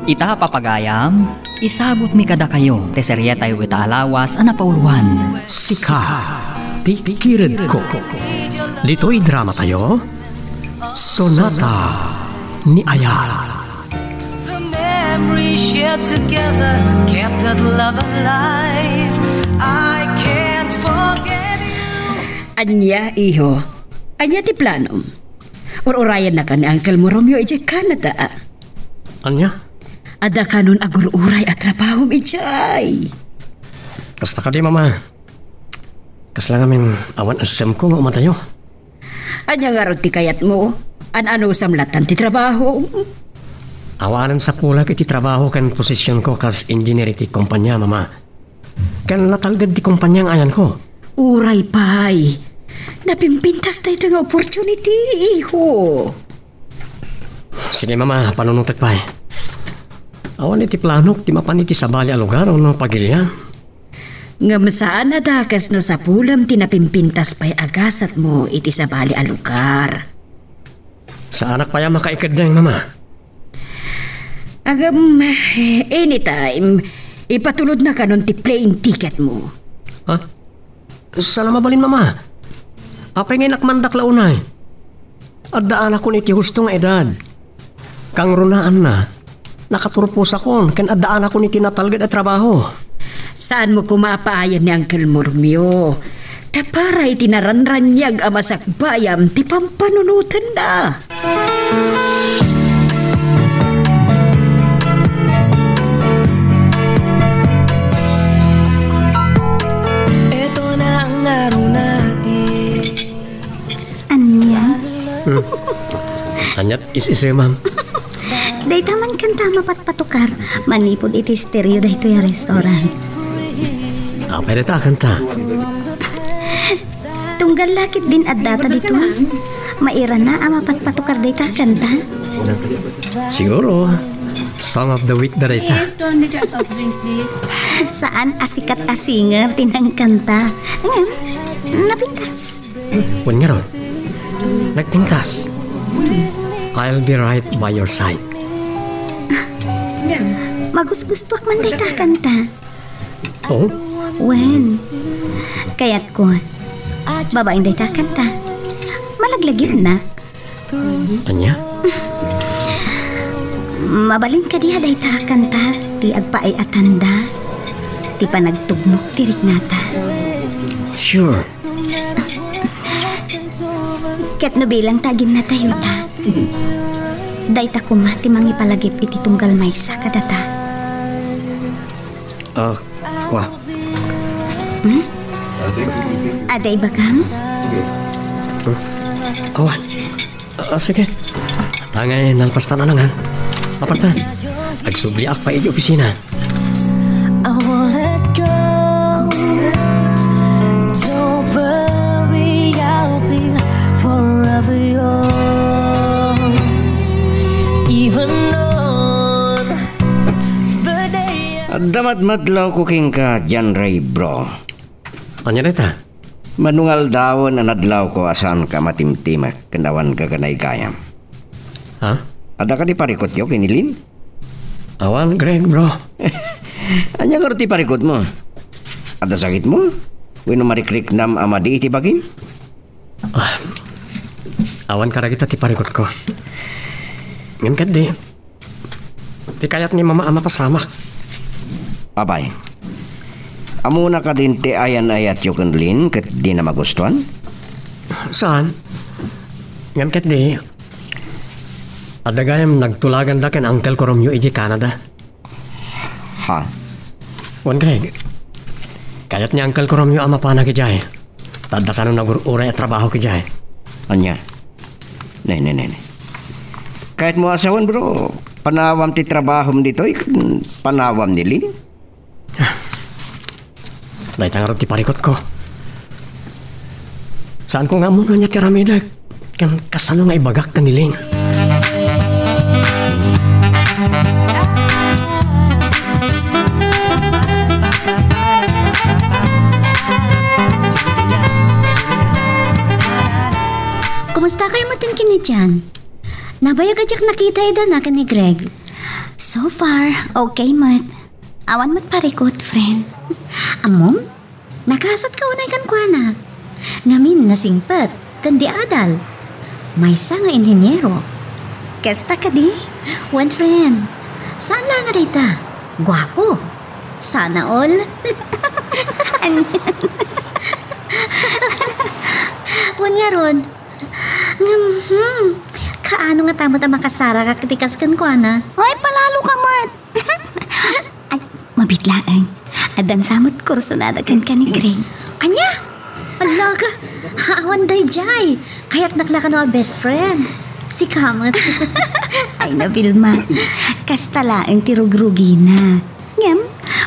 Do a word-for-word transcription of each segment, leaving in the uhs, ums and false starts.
Ita, papagayam, isabutmi kadakayo ti serietayo ita a lawas a napauloan Sika ti Kiredko. Ditoy dramatayo, Sonata ni Ayala. The memories shared together kept that love alive. I can't forget you. Ania, iho? Ania ti planom? Ur-urayannaka ni Uncle mo Romeo idiay Canada. Ania? Adda kanon agur-uray a trabahom idiay. Kasta kadi, Mama. Kasla ngamin awan a sisem ko nga umadayo. Ania ngarud ti kayatmo? An-anusam latan ti trabaho? Awanen sapulak iti trabaho ken posisionko kas engineer iti kompania, Mama. Ken natalged ti kompania nga ayanko. Uray pay. Napimpintas daytoy nga opportunity, iho. Sige, Mama, panunotek pay. Awan iti planok ti mapan iti sabali a lugar wenno pagilian. Ngem saan a dakes no sapulem ti napimpintas pay a gasatmo iti sabali a lugar. Saanak pay a makaikeddeng, Mama. Ngem, anytime, ipatulodna kanon ti plane ticketmo. Ha? Saan a mabalin, Mama. Apay nga inakmandak la unay? Addaanakon iti husto nga edad. Kangrunaanna, nakapurposakon ken addaanakon iti natalged a trabaho. Saanmo koma a paayen ni Uncle mo Romeo. Ta para iti naranraniag a masakbayam ti pampanunotenna. Ania? Hmm. Aniat is-isemam? Dayta man kanta mapatpatukar manipud iti stereo daytoy a restaurant. Apay dayta a kanta? Tunggal la ketdin addata ditoy. Mairana a mapatpatukar dayta a kanta. Siguro, song of the week da dayta. Please, two hundred soft drinks, please. Saan a sikat a singer ti nangkanta. Ngem, napintas. Wen ngarud, nagpintas. I'll be right by your side. Magusgustuak man dayta a kanta. Oh? Wen, kayatko. Babaen dayta a kanta. Malaglaginak. Ania? Mabalin kadi a dayta a kanta ti agpaay-atanda ti panagtugmok ti riknata? Sure. Ket no bilang ta aginnatayota, dayta koma ti mangipalagip iti tunggal maysa kadata. Ah, kua. Hmm? Adda ibagam? Awan. Ah, sige. Angay, nalpastan a nangan. Apartan. Agsubliak pay iti opisina. I won't let go. Don't worry, I'll be forever yours. Even on the day. Adda madmadlawko kenka, John Ray, bro. Ania dayta? Mano nga aldawen a nadlawko a saanka a matimtimek ken awan gaganaygayam. Ha? Adda kadi parikutyo ken ni Lynn? Awan, Greg, bro. Ania ngarud ti parikutmo? Adda sakitmo? Wenno marikriknam a madi iti bagim? Ah, awan kadagita ti parikutko. Ngem ketdi, ti kayat ni Mama a mapasamak. Apay, ammona kadin ti ayan-ayatyo ken Lynn ket dina magustuan? Saan? Ngem ketdi, adda gayam nagtulaganda ken Uncle ko Romeo idiay Canada. Ha? Wen, Greg, kayat ni Uncle ko Romeo a mapanak idiay. Ta adda kanon agur-uray a trabaho idiay. Ania? Ne, ne, ne, ne. Kayatmo a sawen, bro, panawam ti trabahom ditoy ken panawam ni Lynn? Dayta ngarud ti parikutko. Saanko nga ammo no ania ti aramidek. Ken kasano nga ibagak ken ni Lynn? Kumusta kayo matin ken ni Jan? Nabayag a diak nakita ida na ken ni Greg. So far, okay met. Awan met parikut, friend. Ammom? Nakasatka unay kenkuana. Ngamin nasingpet ken di adal. Maysa nga inheniero. Kasta kadi? Wen, friend. Saan la nga dayta? Guapo. Sana all. Wen ngarud, ngem, hmm, kaano ngata met a makasarakak iti kas kenkuana? Ay, palalo ka met. Ay, mabiit laeng. Addan sa met kursonada kenka ni Greg. Ania? Alaga, awan daydiay. Kayatnak la kano a best friend. Sika met. Ay, na, Vilma. Kasta laeng ti rugrugina. Ngem,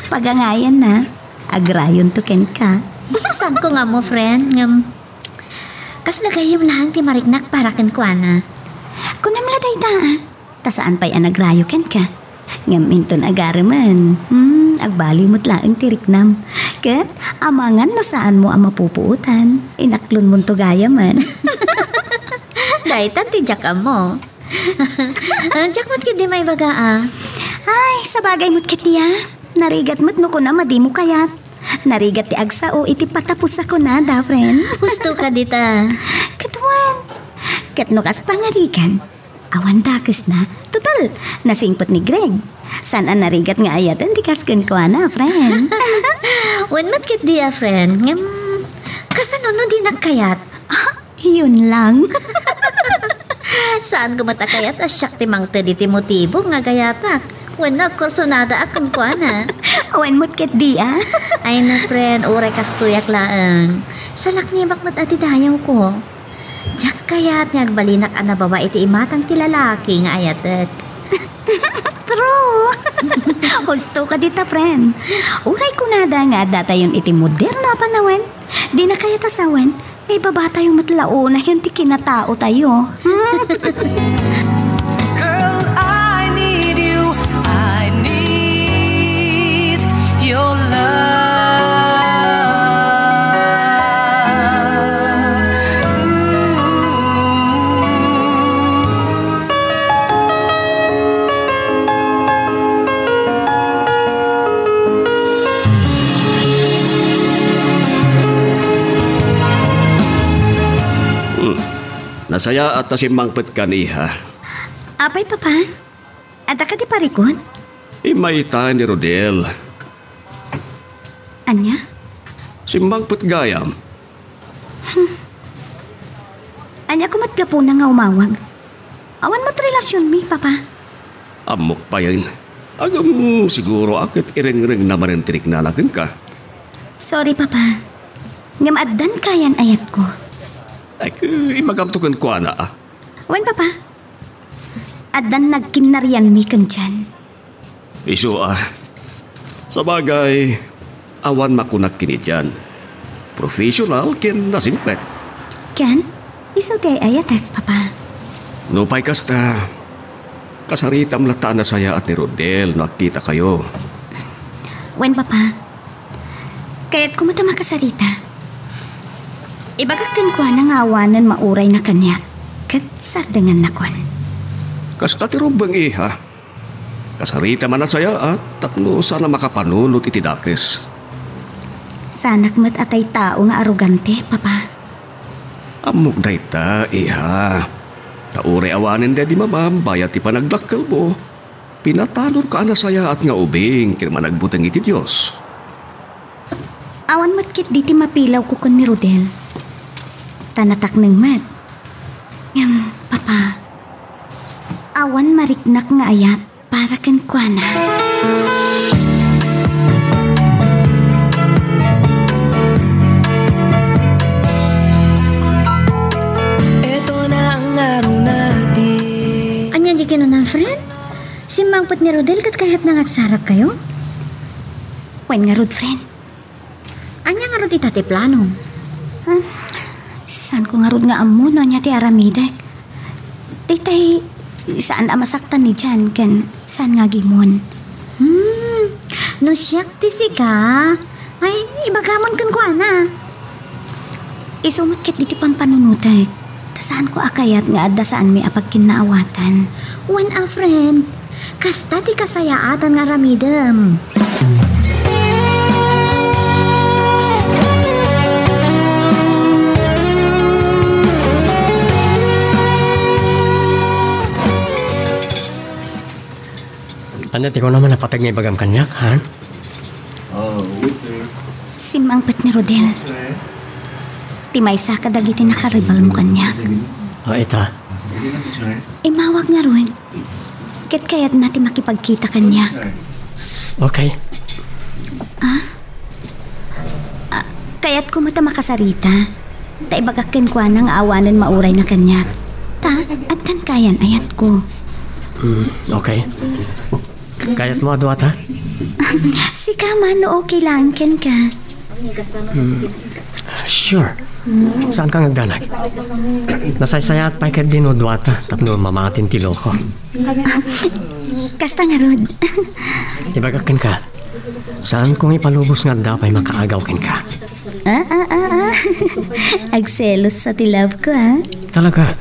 pagangayanna, agrayonto kenka. Saanko nga ammo, friend, ngem kasla gayyem laeng ti mariknak para kenkuana. Kunam la dayta, ah. Ta saan pay a nagrayo kenka. Ngem inton agaremen, hmm, agbaliw met laeng ti riknam. Ket amangan no saanmo a mapupuotan, inaklonmonto gayamen. Daytan ti diak ammo. Ah, diak met ketdi maibaga, ah. Ay, sabagay met ketdi, ah. Narigat met no kunam a dimo kayat. Narigat ti agsao iti patapos a kunada, friend. Husto ka dita. Ket wen, ket no kas pangarigan, awan dakesna. Total, nasingpet ni Greg. Saan a narigat nga ayaten ti kas kenkuana, friend? Wen met ketdi a, friend. Ngem, kasano no dinak kayat? Ah, yun lang. Saanko met a kayat a siak ti mangted iti motibo nga agayatak wenno agkursonada a kenkuana. Wen met ketdi, ah. Ay na, friend, uray kastoyak laeng. Salaknibak met a ti dayawko. Diak kayat nga agbalinak a nababain iti imatang ti lalaki nga ayatek. True! Husto ka dita, friend. Uray kunada nga addatayon iti moderno a panawen, dina kayat a sawen, ibabatayo met la unay ti kinataotayo. Hmm? Girl, I need you. I need your love. Ooh. Hmm. Nasayaat ta simmangpetkan, iha. Apay, Papa? Adda kadi parikut? Immay ita ni Rodel. Ania? Simmangpet gayam. Hmm. Ania koma ti gapuna nga umawag? Awan met relasionmi, Papa. Ammok payen. Ngem siguro a ket irengrengna manen ti riknana kenka. Sorry, Papa. Ngem addan kayan ayatko. Ay, ibagamto kenkuana, a. Wen, Papa. Addan nagkinnarianmi ken Jan. Isu a. Sabagay, awan makunak ken ni Jan. Professional ken nasimpet. Ken, isu ti ay-ayatek, Papa. Nupay kasta, kasaritam latta a nasayaat ni Rodel no agkitakayo. Wen, Papa. Kayatko met a makasarita. Ibagak kenkuana nga awanen maurayna kaniak, ket sardengannakon. Kasta ti rumbeng, iha. Kasaritam a nasayaat tapno saan a makapanunot iti dakes. Saanak met a tay tao nga arogante, Papa. Ammok dayta, iha. Ta uray awanen daydi mamam bayat ti panagdakkelmo, pinatanurka a nasayaat nga ubing ken managbuteng iti Dios. Awan met ketdi ti mapilawko ken ni Rodel. Ta natakneng met. Ngem, Papa, awan mariknak nga ayat para kenkuana. Eto na ang ngaruna ti. Ania di kinuna, friend? Simmangpet ni Rodel ket kayatna nga agsarakkayo? Wen ngarud, friend. Ania ngarud ita ti plano? Ah, saanko ngarud nga ammo no ania ti aramidek. Daytay, saan a masaktan ni Jan ken saan nga agimon. Hmm, no siak ti sika, ay, ibagamon kenkuana. Isu met ketdi ti pampanunotek. Ta saanko a kayat nga adda saanmi a pagkinnaawatan. Wen a, friend, Kasta ti kasayaatan nga aramidem. Ania ti kunam a napateg nga ibagam kaniak, ha? Simmangpet ni Rodel. Ti maysa kadagiti nakaribalmo kaniak. Ah, ita. Immawag ngarud. Ket kayatna ti makipagkita kaniak. Okay. Ah? Ah, kayatko met a makasarita. Ta ibagak kenkuana nga awanen maurayna kaniak. Ta, addan kayan ayatko. Hmm, okay. Kayatmo a duata? Sika man no okay laeng kenka. Hmm. Sure. Saanka nga agdanag? Nasaysayaat pay ketdi no duata tapno mamatin ti loko. Kasta ngarud. Ibagak kenka, saanko nga ipalubos nga adda pay makaagaw kenka. Ah, ah, ah, ah. Agselos sa ti love ko, ah. Talaga?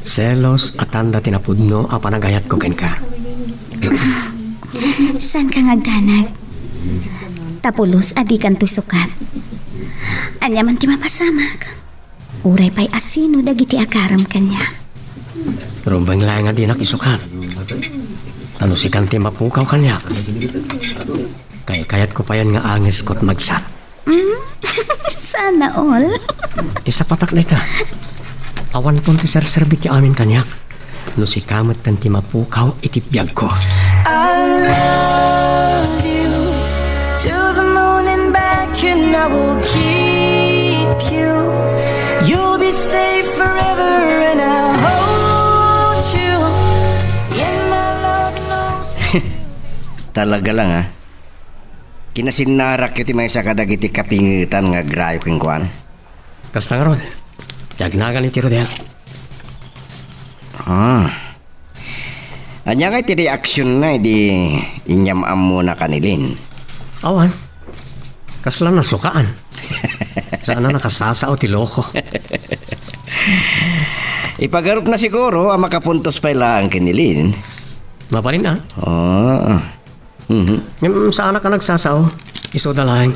Selos a tanda ti napudno a panagayatko kenka. Saanka nga agdanag? Ta pulos a dikanto isukat. Ania man ti mapasamak? Uray pay a sino dagiti agaram kaniak. Rumbeng laeng a dinak isukat. Ta no sikan ti mapukaw kaniak, kaykayatko payen nga angesko ti magsat. Mm? Sana all. Isapatak dayta. Awanton ti serserbi ti amin kaniak. No sika metten ti mapukaw iti biagko. I love you to the moon and back, and I will keep you. You'll be safe forever, and I'll hold you in my loving arms. Talaga lang, ah. Kinasinnarakyo ti maysa kadagiti kapingetan nga agrayo kenkuana. Kasta ngarud, ti agnagan iti Rodel. Ah. Ania ngay ti reaksionna idi inyam-ammona kan ni Lynn? Awan. Kasla nasukaan. Saan a nakasasao ti loko. Ipagarupna siguro a makapuntos pay laeng ken ni Lynn. Mabalin, ah? Oo. Mhm. Ngem saanak a nagsasao. Isuda laeng.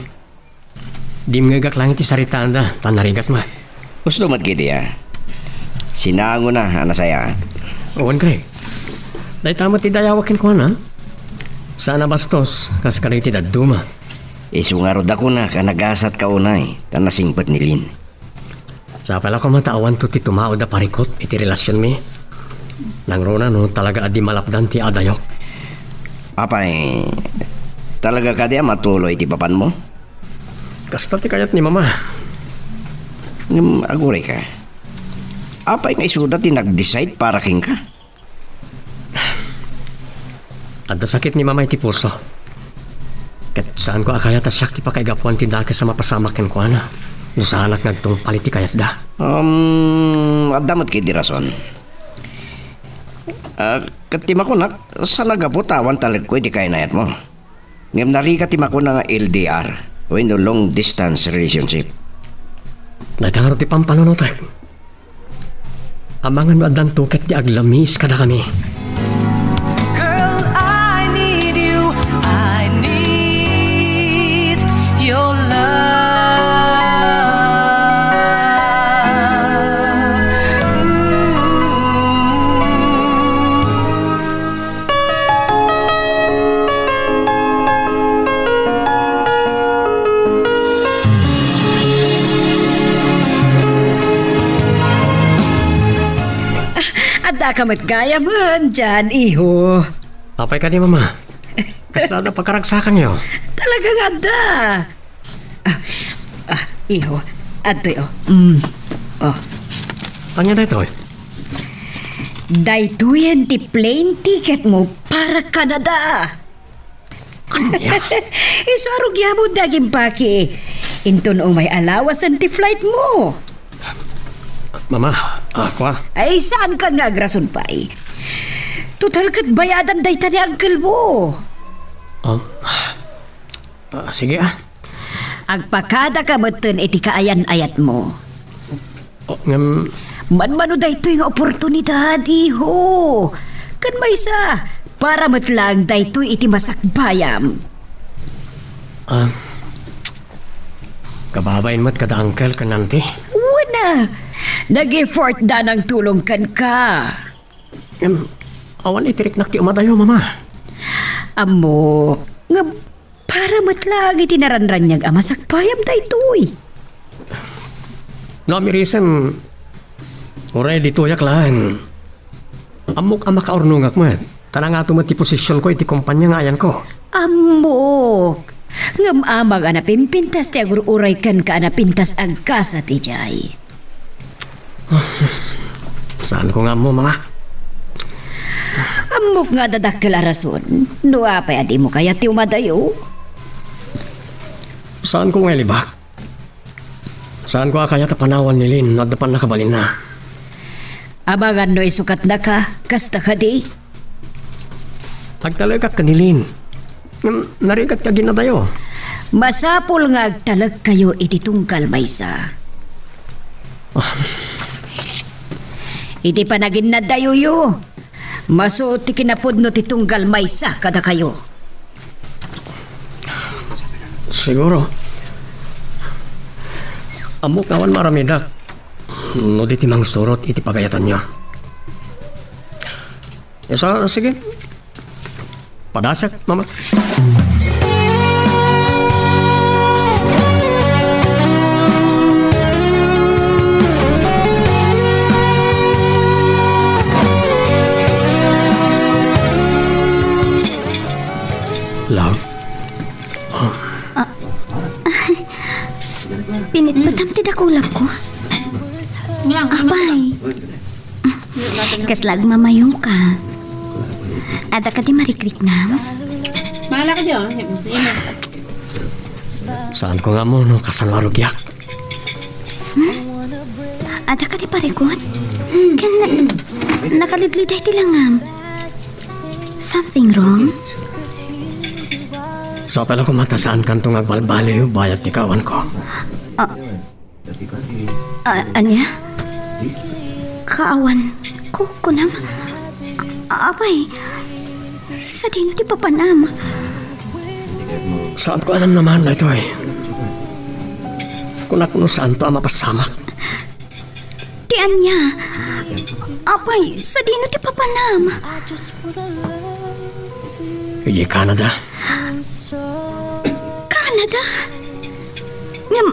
Dimngegak laeng iti saritaanda, ta narigat met. Usto met ketdi, ah. Sinangona a nasayaat. Wen, Greg. Dayta met ti dayawak kenkuana. Saan a bastos, kas kadagiti dadduma. Isu ngarud a kunak a nagasatka unay, ta nasingpet ni Lynn. Sapay la koma ta awanto ti tumaud a parikut iti relasionmi. Nangruna no talaga a di malapdan ti adayok. Apay, talaga kadi a matuloy ti papanmo? Kasta ti kayat ni Mama. Ngem agurayka. Apay nga isuda ti nag-decide para kenka? Adda sakit ni Mama iti puso. Ket saanko a kayat a siak ti pakaigapuan ti dakes a mapasamak kenkuana no saanak nga agtungpal iti kayatda. Um, adda met ketdi rason. Ah, ket ti makunak, saan a gapu ta awan talekko iti kainayatmo. Ngem narigat ti makuna nga L D R wenno long distance relationship. Dayta ngarud ti pampanunotek. Amangan no addanto ket ti aglamiis kadakami. Girl, I need you. I need your love. Ooh. Ah, adda ka met gayamen diay, iho. Apay kadi, Mama? Kasla adda pakaragsakanyo? Talaga nga adda. Ah, ah, iho, adtoy, oh. Mm. Oh. Ania daytoy? Daytoyen ti plane ticket mo para Canada. Ania? Isu a rugiamon ti agimpaki. Inton umay alawasen ti flight mo. Mama, ah, kua? Ay, saankan nga agrason pay? Total ket bayadan dayta ni uncle mo. Um, ah, sige, ah. Agpakada ka metten iti kaayan-ayat mo. Oh, ngem, manmano daytoy nga oportunidad, iho. Ken maysa, Para met laeng daytoy iti masakbayam. Ah, kababain met kada uncle ken auntie? Wen a, nag-effort da nangtulong kenka. Em, awan iti riknak ti umadayo, Mama. Ammok, ngem para met laeng iti naranraniag a masakbayam daytoy. No amirisem, uray ditoyak laeng. Ammok a makaurnongak met, ta nangato met ti posisionko iti kompania nga ayanko. Ammok, ngem amangan a napimpintas ti agur-uray kenka a napintas a gasat idiay. Saanko nga ammo, Mama. Ammok nga adda dakkel a rason no apay a dimo kayat ti umadayo. Saanko nga ilibak. Saanko a kayat a panawan ni Lynn no adda pannakabalinna. Amangan no isukatnaka, kasta kadi? Agtalekak ken ni Lynn. Ngem narigat ti aginnadayo. Masapul nga agtalekkayo iti tunggal maysa. Ah. Iti panaginnadayoyo, masuot ti kinapudno ti tunggal maysa kadakayo. Siguro. Ammok nga awan maaramidak no di ti mangsurot iti pagayatanyo. Isu, sige. Padasek, Mama. Love? Ah. Pinitpitam ti dakulapko. Apay. Kasla agmamayoka. Adda kadi marikriknam? Maala ka diyan. Saanko nga ammo no kasano a rugiak. Hmm? Adda kadi parikut? Ken nakalidliday ti langam. Something wrong? Sapay la koma ta saankanto nga agbalbaliw bayat ti kaawanko. Ah, ah, ania? Kaawanko, kunam? Apay, sadino ti papanam? Saanko a namnamaen daytoy. Kunak no saanto a mapasamak. Ti ania? Apay, sadino ti papanam? Idiay Canada. Canada? Ngem,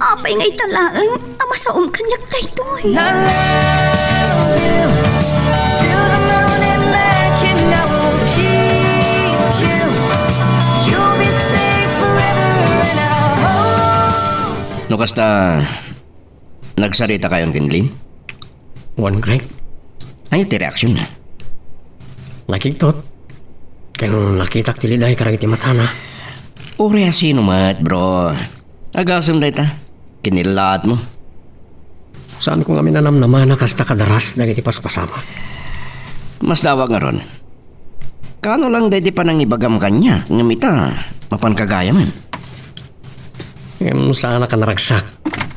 apay nga ita laeng a masaom kaniak daytoy? No kasta, nagsaritakayon ken Lynn? Wen, Greg. Ania ti reaksion na? Nakigtot. Ken nakitak ti liday kadagiti matana. Uray a sino met, bro. Agasem dayta. Kinillaat mo. Saanko ngamin a namnamaen a kasta kadaras dagiti paspasamak. Masdawak ngarud. Kaano lang daydi panangibagam kaniak, ngem ita, mapan kagayamen. Ngem saanak a naragsak,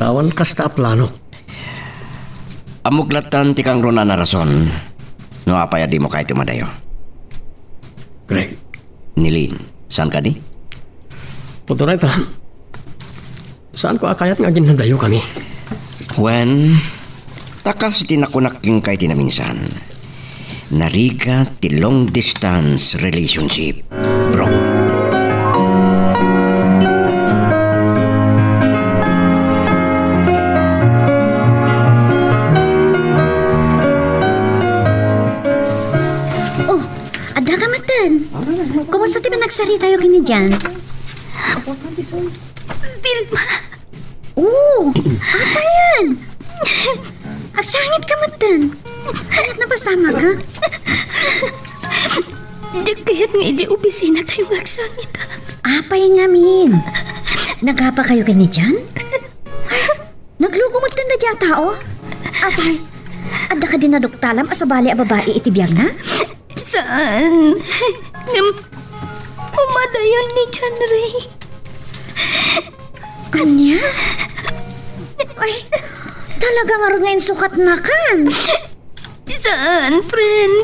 ta awan kasta a planok. Ammok lattan ti kangrunaan a rason no apay a dimo kayat umadayo. Greg. Ni Lynn, saan kadi? Pudno dayta. Saanko a kayat nga aginnadayokami. Wen, ta kas iti nakunak kenka iti naminsan, narigat ti long distance relationship, bro. Oh, adda ka maten. Kumusta ti panagsaritatayo ken ni Jan? Vilma! Oh, apayen? Agsangit ka maten. Ania ti napasamak, ha? Diak kayat nga idiay opisinatayo nga agsangit, ha? Apay ngamin? Nagapakayo ken ni Jan? Nagluko met kanda diay a tao? Apay, adda kadi naduktalam a sabali a babai iti biagna? Saan? Ngem, umadayon ni John Ray. Ania? Ay, talaga ngarud nga insukatnakan. Saan, friend?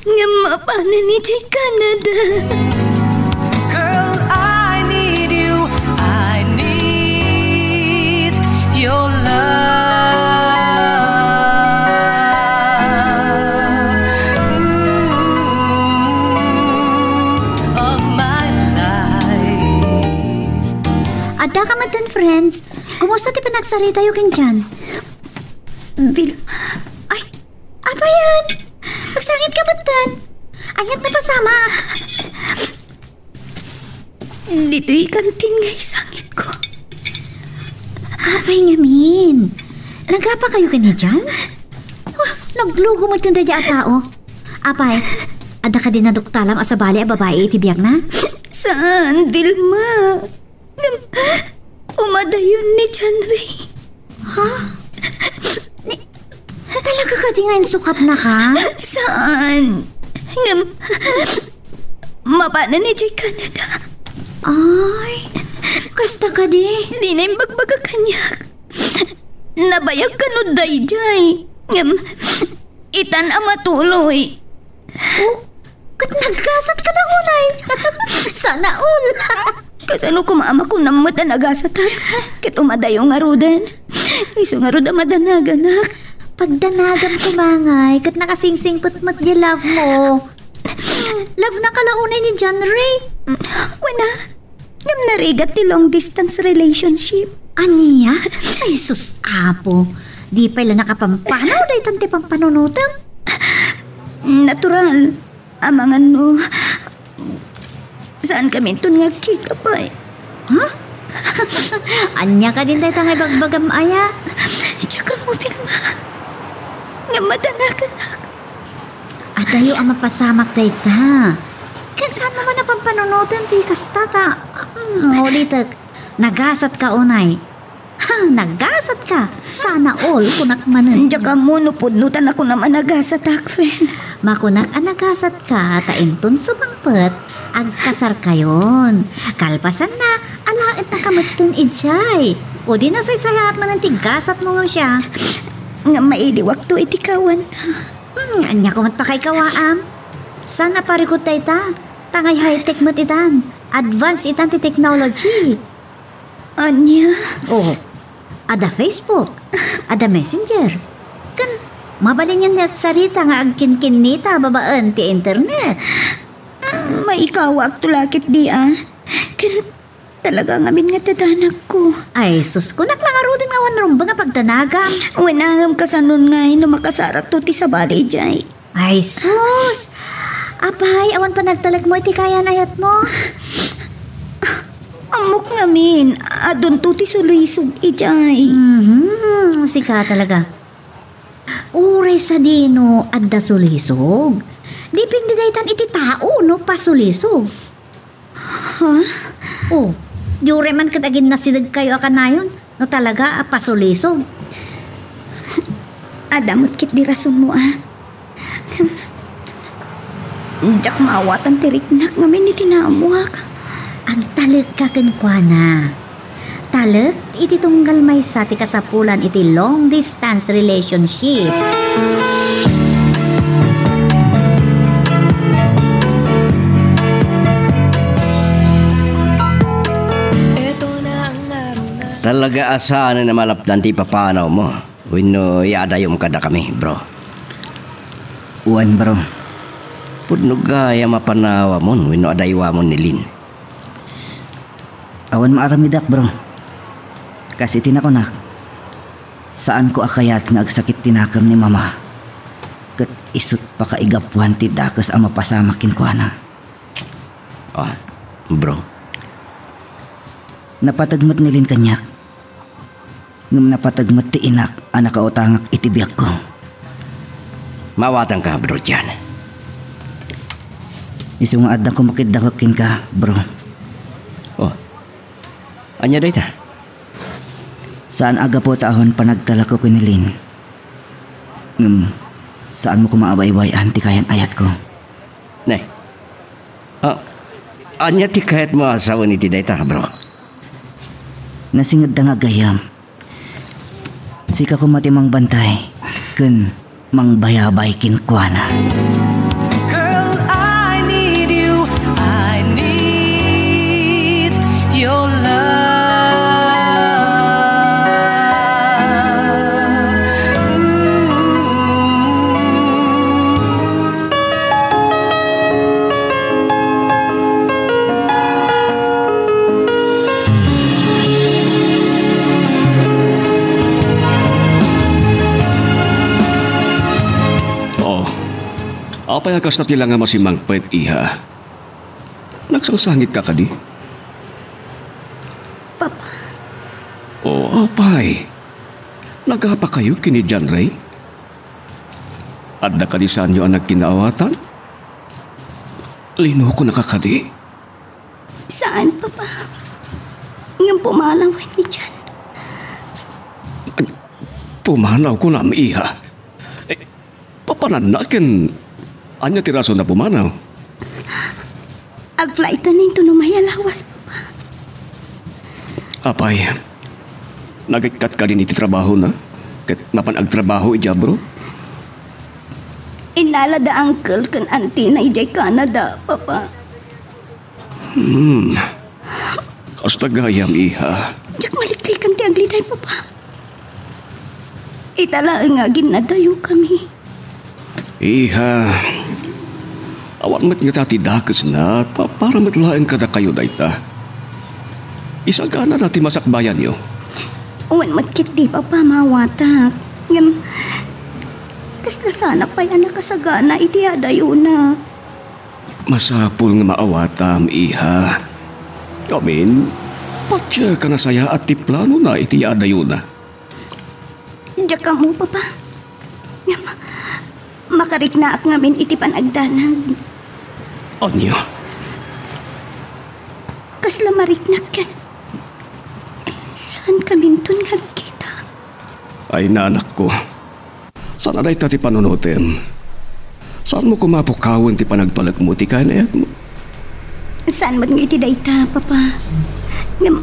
Ngem mapanen idiay Canada. Girl, I need you. I need your love. Ooh, of my life. Adda ka metten, friend. Kumusta ti panagsaritayo ken John? Vilma. Ay, apayen? Agsangit ka metten. Ania't napasamak? Ditoy kantin nga isangitko. Apay ngamin? Nagapa kayo ken ni John? Ah, naglugo met ken daydiay a tao. Apay, adda kadi naduktalam a sabali a babai iti biagna? Saan, Vilma? Ngem, umadayon ni John Ray. Ha? Ni, talaga kadi nga insukatnaka? Saan? Ngem, mapanen idiay Canada. Ay, kasta kadi? Dina imbagbaga kaniak. Nabayag kano daydiay. Ngem, itan a matuloy. Oh, ket naggasat ka na unay. Sana all. Kasano koma a makunam met a nagasatak? Ket umadayo ngaruden. Isu ngarud a madanaganak. Pagdanagam koma ngay, ket nakasingsingpet met di love mo. Love na ka la unay ni John Ray. Wen a, ngem narigat ti long distance relationship. Ania? Ay, sus, Apo. Di pay la nakapampanaw daytan ti pampanunotem. Natural. Amangan no, saan kami inton nga agkita pay. Ha? Ania kadin dayta nga ibagbagam aya? Diak ammo, Vilma. Nga madanaganak. Adayo a mapasamak dayta. Ken saan mo man a pampanunoten ti kasta ta, mm, ulitek, nagasat ka unay. Ha, nagasat ka. Sana all, kunak manen. Diak ammo no pudno ta nakunam a nagasatak, friend. Makunak a nagasat ka, ta inton sumangpet, agkasarkayon. Kalpasanna, alaenna ka metten idiay. O di nasaysayaat manen ti gasat mo nga siya. Nga mailiwakto iti kawan. Hmm, ania ko met pakaikawaam? Saan a parikut dayta? Tangay high-tech met itan. Advance itan ti technology. Ania? Oh, adda Facebook, adda Messenger. Ken, mabalinyon nga agsarita nga agkinkinnita babaen ti internet. Maikawakto la ketdi a. Ken, talaga ngamin nga dadanagko. Ay, sus, kunak la ngaruden nga awan rumbeng a pagdanagam. Wen a ngem kasanon ngay no makasarakto ti sabali idiay. Ay, sus! Apay, awan panagtalekmo iti kayan-ayatmo? Ammok ngamin, adunto ti sulisog idiay. Mhm, sika talaga. Uray sadino adda sulisog. Depende daytan iti tao no pasulisog. Ha? Oh, di uray man ket aginnasidegkayo a kanayon, no talaga a pasulisog. Adda met ketdi rasonmo a. Diak maawatan ti riknak ngamin iti naammoak. Agtalekka kenkuana. Talek iti tunggal maysa ti kasapulan iti long distance relationship. Talaga a saanen a malapdan ti ipapanawmo wenno iadayom kadakami, bro? Wen, bro. Pudno gayam a panawamon wenno adayuamon ni Lynn. Awan maaramidak, bro. Kas iti nakunak, saanko a kayat nga agsakit ti nakem ni Mama. Ket isut' pakaigapuan ti dakes a mapasamak kenkuana. Ah, bro. Napateg met ni Lynn kaniak. Ngem napateg met ti inak a nakautangak iti biagko. Maawatanka, Bro John. Isu nga adda koma kiddawek kenka, bro. Oh. Ania dayta? Saan a gapu ta awan panagtalekko ken ni Lynn. Ngem, saanmo koma a baybay-an ti kayan-ayatko. Ne. Ah, ania ti kayatmo a sawen iti dayta, bro? Nasingedta nga gayyem. Sika koma ti mangbantay ken mangbayabay kenkuana. Apay a kasta ti langam a simmangpet, iha? Nagsangsangitka kadi? Papa. O, apay. Nagapakayo ken ni John Ray? Adda kadi saanyo a nagkinaawatan? Linukonaka kadi? Saan, Papa. Ngem pumanaw ni John. Ay, pumanaw kunam, iha? Eh, papananna ken ania ti rason a pumanaw? Agflighten inton umay a lawas, Papa. Apay, nagikkat kadin iti trabahona? Ket mapan agtrabaho idiay abroad? Innala da uncle ken auntie na idiay Canada, Papa. Hmm. Kasta gayam, iha. Diak maliklikan ti agliday, Papa. Ita laeng nga aginnadayokami. Iha, awan met ngata ti dakesna, ta para met laeng kadakayo dayta. Isaganada ti masakbayanyo. Wen met ketdi, Papa, maawatak. Ngem, kasla saanak pay a nakasagana iti adayona. Masapul nga maawatam, iha. Ngamin, patiek a nasayaat ti planona iti adayona. Diak ammo, Papa. Ngem, makariknaak ngamin iti panagdanag. Ania? Kasla mariknak ket saankaminton nga agkita. Ay, nanakko. Saan a dayta ti panunotem? Saanmo koma a pukawen ti panagpalekmo ti kayan-ayatmo? Saan met nga iti dayta, Papa. Ngem,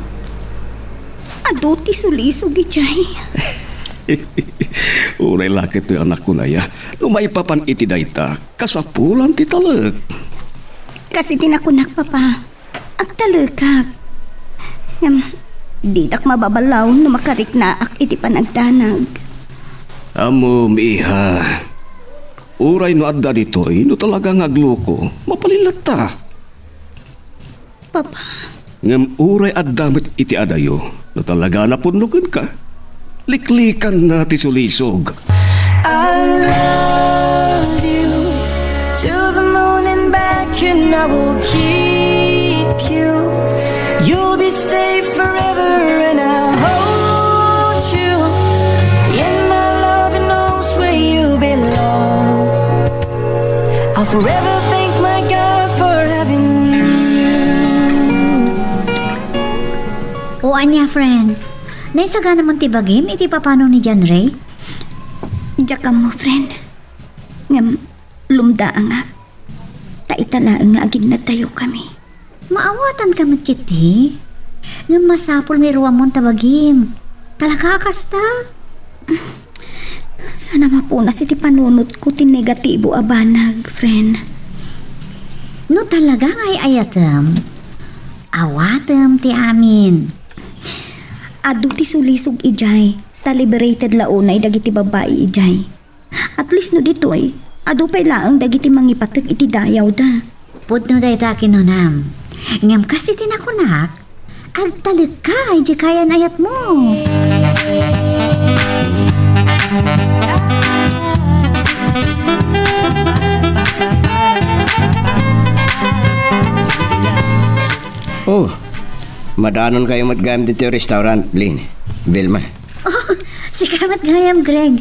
adu ti sulisog idiay. Uray la ket toy anakko, Naya. No maipapan iti dayta, kasapulan ti talek. Kas iti nakunak, Papa. Agtalekak. Ngem, ditak mababallaw no makariknaak iti panagdanag. Ammom, iha. Uray no adda ditoy, no talaga nga agloko, mabalin latta. Papa. Ngem uray adda met iti adayo, no talaga a napunno kenka, liklikanna ti sulisog. I love you to the moon and back, and I will keep you. You'll be safe forever, and I'll hold you in my loving arms where you belong. I'll forever thank my God for having you. O ania, friend? Naisaganamon ti bagim iti papano ni John Ray? Diak ammo, friend. Ngem, lumdaangak. Ta ita laeng nga aginnadayokami. Maawatanka met ketdi. Ngem masapul nga iruamon ta bagim. Talaga a kasta? Saan a mapunas iti panunotko ti negatibo a banag, friend. No talaga nga ay-ayatem, awatem ti amin. Adu ti sulisog idiay, ta liberated la unay dagiti babbai idiay. At least no ditoy, adu pay laeng dagiti mangipatek iti dayawda. Pudno dayta a kinunam. Ngem kas iti nakunak, agtalekka idiay kayan-ayatmo. Oh, madanonkayo met gayam ditoy restaurant, Lynn, Vilma. Oh, sika met gayam, Greg.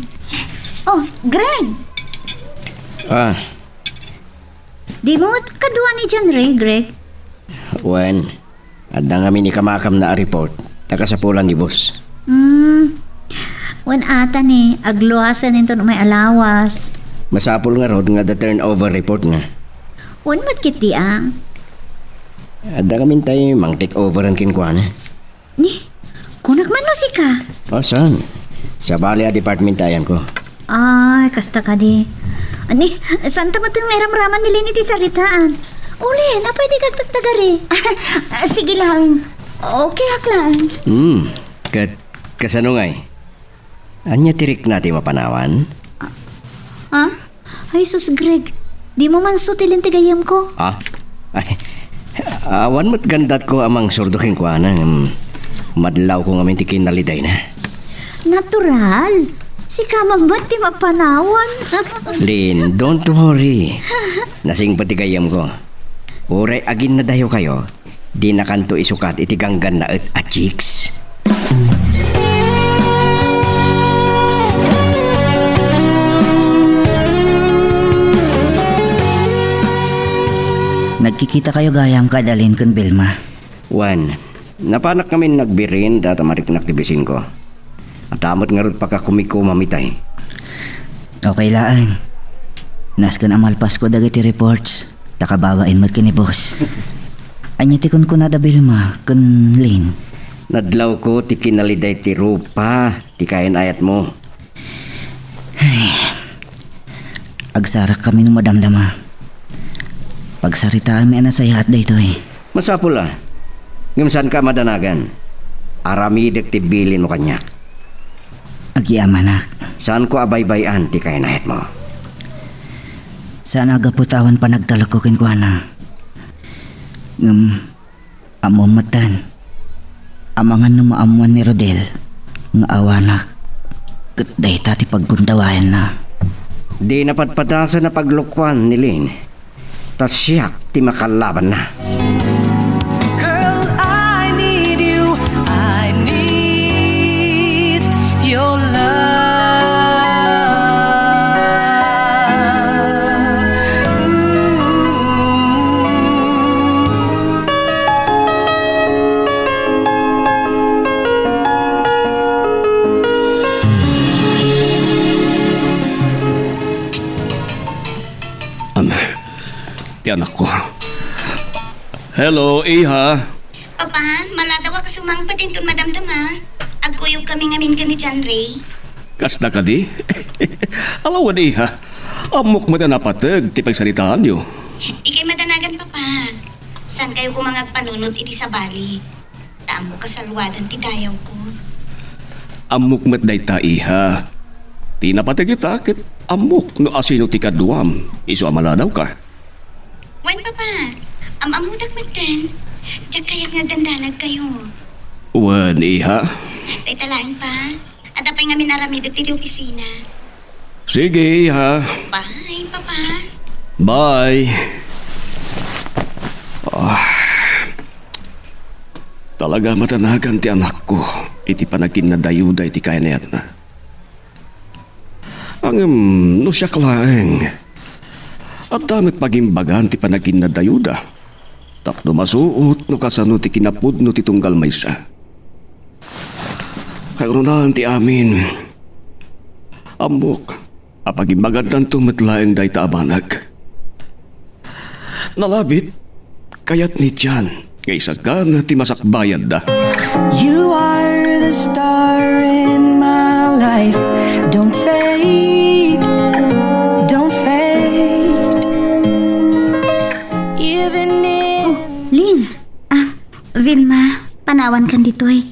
Oh, Greg! Ah, Dimo met kadua ni John Ray, Greg? Wen, adda ngamin ikamakamna a report ta kasapulan ni boss. Hmm. Wen ata ni, agluasen inton umay a lawas. Masapul ngarud nga adda turnover report na. Wen met ketdi a. Adda ngamin tay mang-take overan kenkuana. Ni, kunak man no sika? Oh, saan? Sabali a department ti ayanko. Ay, kasta kadi. Ni, saan ta met nga iramraman ni Lynn iti saritaan? Uli, napay di kagtagtagari. Ah, sige lang. Okay ak lang. Hmm, ket kasano ngay? Ania ti rikna ti mapanawan? Ah? Ay, sus, Greg. Dimo manso ti linteg gayyemko? Ah? Ay, awan met gandatko a mangsurdo kenkuana, ngem madlawko ngamin ti kinalidayna. Natural. Sika man met ti mapanawan. Lin, don't worry. Nasingpet ti gayyemko. Uray aginnadayokayo, dinakanto isukat iti ganggannaet a chicks. Nagkikitakayo gayam kada Lin ken Vilma? Wen, napanak ngamin nagbirin data mariknak ti bisinko. Adda met ngarud pakakumikumamitay. Okay laeng. Nasken a malpasko dagiti reports, ta kababain met ken ni boss. Ania ti kunkunada Vilma ken Lin? Nadlawko ti kinaliday ti rupa ti kayan-ayatmo. Ay, agsarakkami no madamdama. Pagsaritaanmi a nasayaat daytoy. Masapul a. Ngem saanka a madanagan. Aramidek ti bilinmo kaniak. Agyamanak. Saanko a baybay-an ti kayan-ayatmo. Saan a gapu ta awan panagtalekko kenkuana. Ngem, ammom metten. Amangan no maammuan ni Rodel nga awanak ket dayta ti paggundawayanna. Di napadpadasan a paglokoan ni Lin. Ta siak ti makalabanna. Girl, I need you. I need your love. Ooh. Am, ti anakko. Hello, iha. Papa, maladaw a kasumangpet inton madamdama. Agkuyogkami ngamin ken ni John Ray. Kasta kadi? Alawen, iha. Ammok met a napateg ti pagsaritaanyo. Dikay madanagan, Papa. Saankayo koma nga agpanunot iti sabali? Ta ammok a salwadan ti dayawko. Ammok met dayta, iha. Ti napateg ita ket ammok no asino ti kaduam, isu a maladawka. Wen, Papa, am-ammodak metten. Diak kayat nga agdandanagkayo. Wen, iha. Dayta laeng, Pa. Adda pay ngamin aramidek ditoy opisina. Sige, iha. Bye, Papa. Bye. Ah. Talaga a madanagan ti anakko iti panaginnadayuda iti kayan-ayatna. Ngem no siak laeng, adda met pagimbagan ti panaginnadayuda tapno masuot no kasano ti kinapudno ti tunggal maysa. Kangrunaan ti amin, ammok a pagimbagantanto met laeng dayta a banag. Nalabit, kayat ni John nga isagana ti masakbayadda. You are the star in my life. Don't fade, don't fade. Even if Oh, Lin. Ah, Vilma, panawankan ditoy.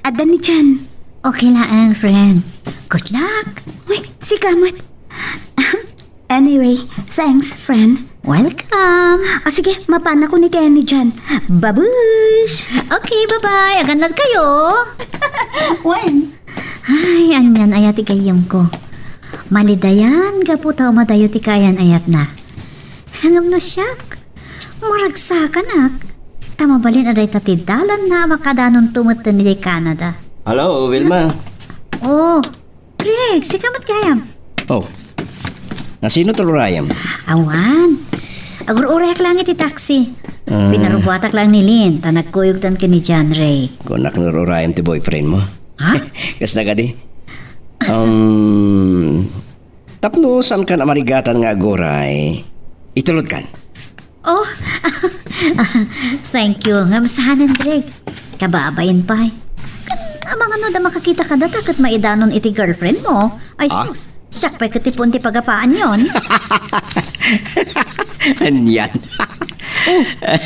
Adda ni John. Okay laeng, friend. Good luck. Uy, sika met. Anyway, thanks, friend. Welcome. Ah, sige, mapanakon iti ni John. Babush! Okay, bye-bye. Agannadkayo. Wen? Ay, anian aya ti gayyemko. Malidayan gapu ta umadayo ti kayan-ayatna. Ngem no siak, maragsakanak. Ta mabalin a dayta ti dalanna a makadanonto metten idiay Canada. Hello, Vilma. Oh, Greg, sika met gayam. Oh. Nasino ti rurayem? Awan. Agur-urayak lang iti taxi. Ah. Pinarubuatak lang ni Lin, ta nagkuyogtan ken ni John Ray. Kunak no rurayem ti boyfriend mo. Ha? Kasta kadi? Um, tapno saankan a marigatan nga aguray, itulodkan. Oh, thank you. Ngem saan, Andre? Kababain pay. Kan, amangan no adda makakita kadata ket maidanon iti girlfriend mo. Ay, Ah? sus, siak pay ket ti puon ti pagapaanyon. Anian. Oh. Eh.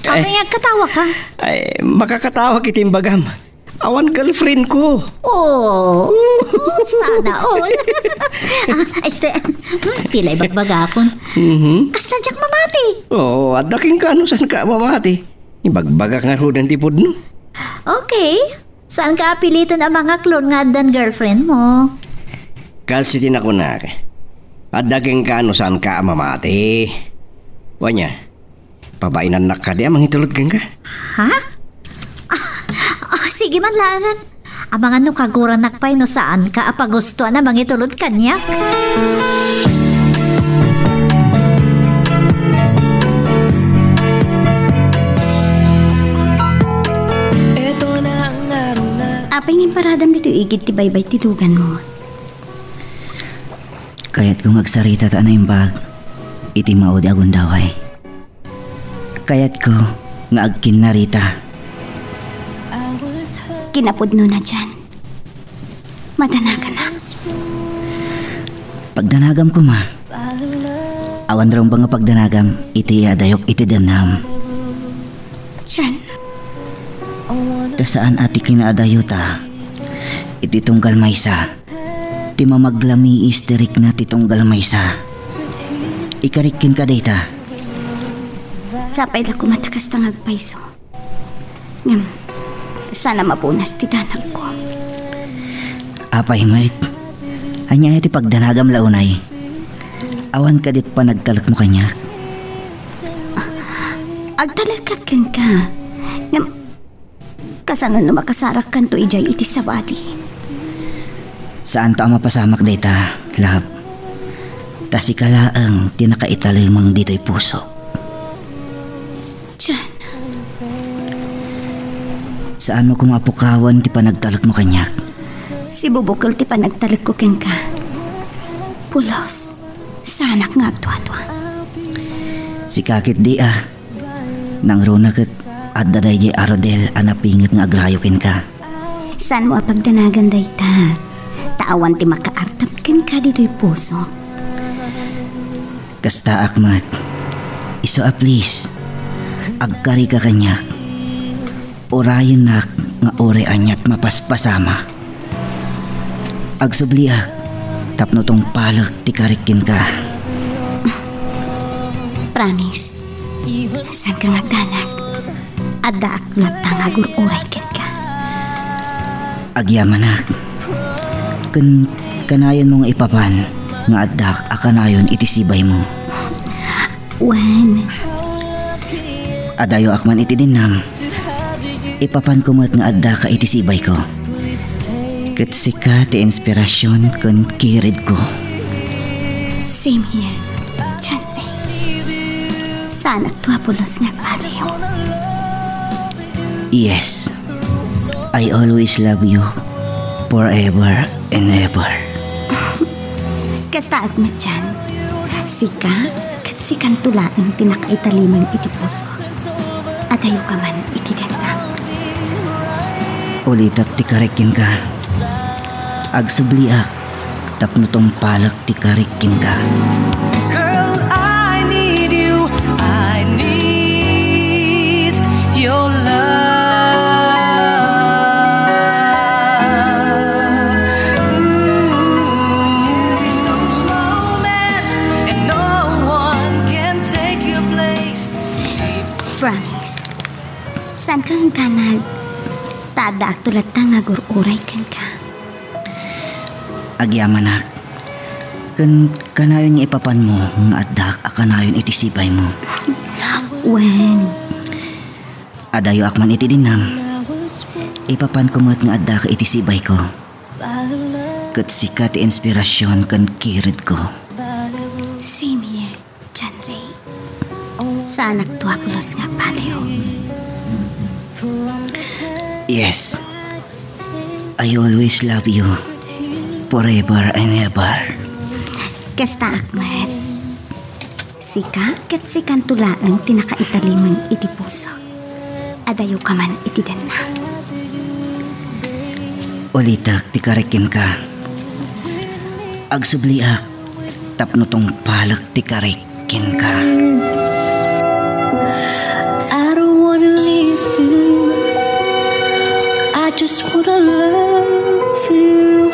Apay nga agkatawaka? Ay, makakatawak iti imbagam. Awan girlfriend ko. Oh, sana all. Ah, este, hmm, ti la ibagbagakon. Mhm. Kasla diak mamati. Oo, adda kenka no saanka mamati. Ibagbagak ngaruden ti pudno. Okay. Saanka a piliten a mangaklon nga addan girlfriend mo? Kas iti nakunak, adda kenka no saanka a mamati. Wen, pabainannak kadi a mangitulod kenka? Ha? Ah, ah, sige man laeng. Amangan no kaguranak pay no saanka a pagustoan a mangitulod kaniak. Apay nga imparadam ditoy igid ti baybay ti luganmo? Kayatko nga agsarita ta naimbag iti maudi a gundaway. Kayatko nga agkinnarita. Kinapudnona, Jan. Madanaganak. Pagdanagam koma. Awan rumbeng nga pagdanagam iti adayok iti dennam. Jan. Ta saan a ti kinaadayota iti tunggal maysa. Ti mamaglamiis ti rikna ti tunggal maysa. Ikarik kenka dayta. Sapay la koma ta kasta nga agpayso. Ngem, saan a mapunas ti danagko. Apay met? Ania ti pagdanagam la unay? Awan kadi panagtalekmo kaniak? Agtalekak kenka. Ngem, kasano no makasarakkanto idiay iti sabali? Saanto a mapasamak dayta, love. Ta sika laeng ti nakaitalimeng ditoy pusok. Jan. Saanmo koma a pukawen ti panagtalekmo kaniak. Sibubukel ti panagtalekko kenka. Pulos, saanak nga agduadua. Sika ketdi a. Nangruna ket adda daydiay a rodel a napinget nga agrayo kenka. Saanmo a pagdanagan dayta, ta awan ti makaartap kenka ditoy pusok. Kastaak met. Isu a please, agkarika kaniak. Urayennak nga uray aniat mapaspasamak. Agsubliak tapno tungpalek ti karik kenka. Promise. Saanka nga agdanag. Addaak latta nga agur-uray kenka. Agyamanak. Ken kanayon mo nga ipapan nga addak a kanayon iti sibaymo. Wen. Adayoak man iti dennam. Ipapanko met nga addaka iti sibayko. Ket sika ti inspirasyon ken kiridko. Same here, John Ray. Saanakto a pulos nga agpaliw. Yes. I always love you forever and ever. Kastaak met, John. Sika, ket sikanto laeng ti nakaitalimeng iti puso. Adayoka man iti dennak. Ulitek ti karik kenka. Agsubliak tapno tungpalek ti karik kenka. Girl, I need you. I need your love. Ooh, those moments, and no one can take your place. Promise. Saanka nga agdanag. Ta addaakto latta nga agur-uray kenka. Agyamanak. Ken kanayon nga ipapanmo nga addak a kanayon iti sibaymo. Wen. Adayoak man iti dennam. Ipapanko met nga addaka iti sibayko. Ket sika ti inspirasyon ken kiridko. Same here. John Ray, saanakto a pulos nga agpaliw. Yes. I always love you. Forever and ever. Kastaak met. Sika ket sikanto laeng ti nakaitalimeng iti puso. Adayoka man iti dennak. Ulitek ti karik kenka. Agsubliak tapno tungpalek ti karik kenka. I don't wanna leave you. I just wanna love you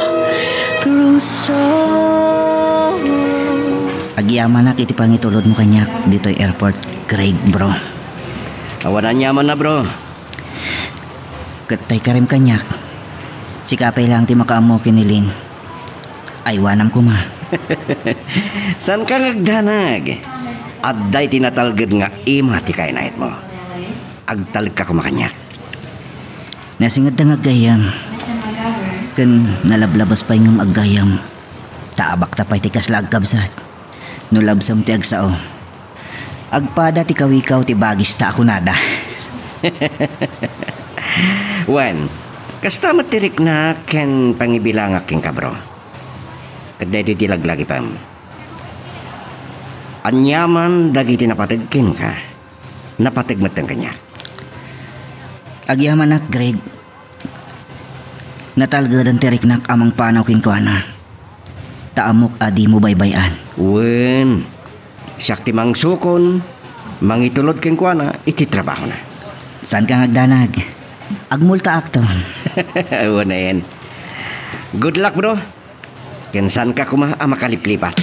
through song. Agyamanak iti pangitulodmo kaniak ditoy airport, Craig, bro. Awan aniamanna, bro. Ket tay karim kaniak, sika pay laeng ti makaammo ken ni Lynn. Aywanam koma. Saanka nga agdanag. Adda iti natalged nga ima ti kainayatmo. Agtalekka koma kaniak. Nasingedta nga aggayyem. Ken nalablabas pay ngem aggayyem. Ta abakta pay ti kasla agkabsat. No labsam ti agsao, agpada ti kawikaw ti bagista a kunada. Wen, kasta met ti riknak ken pangibilangak kenka, bro. Ket daytoy ti laglagipem. Aniaman dagiti napateg kenka, napateg metten kaniak. Agyamanak, Greg. Natalgeden ti riknak a mangpanaw kenkuana. Ta ammok a dimo baybay-an. Wen, siak ti mangsukon, mangitulod kenkuana iti trabahona. Saanka nga agdanag. Agmultaakto. Wen a yan. Good luck, bro. Ken saanka koma a makaliplipat.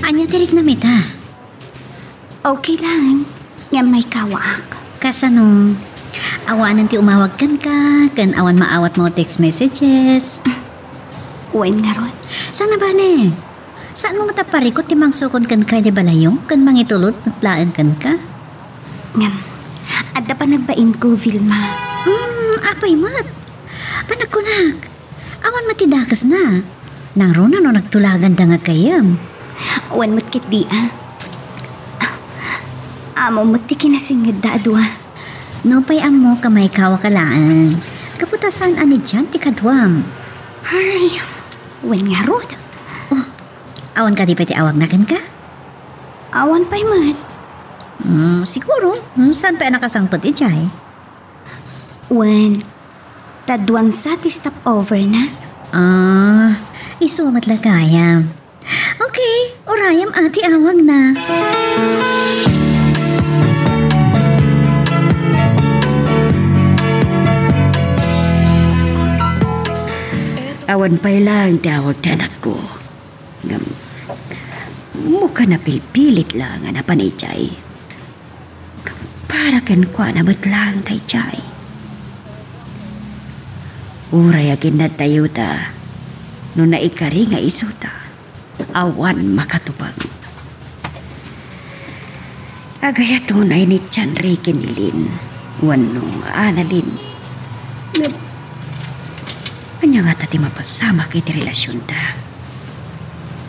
Ania ti riknam ita? Okay lang. Ngem maikawaak. Kasano? Awanen ti umawag kenka, ken awan maawatmo text messages. Wen ngarud. Saan a bale? Saanmo met a parikut ti mangsukon kenka idiay balayyo, ken mangitulod met laeng kenka? Ngem, adda panagbainko, Vilma. Hmm, apay met? Panagkunak, awan met ti dakesna. Nangruna no nagtulaganda nga aggayyem. Wen met ketdi a. Ammom met ti kinasingedda a dua. Nupay ammok a maikawaka laeng. Gapu ta saan a ni Jan ti kaduam. Ay, wen ngarud. Oh, awan kadi pay ti awagna kenka? Awan pay met. Hmm, siguro. Hmm, saan pay a nakasangpet idiay? Wen, ta duan sa ti stopover na. Ah, isu met la gayam. Okay, urayam a ti awagna. Awan pay laeng ti awag ti anakko. Ngem, mukana pilpilit la nga napan idiay. Para kenkuana met laeng daydiay. Uray aginnadtayo ta, no naikari nga isuta, awan makatubeng. Agayaton ay ni John Ray ken ni Lynn, wenno Annalyn. Ngem, ania ngata ti mapasamak iti relasionta?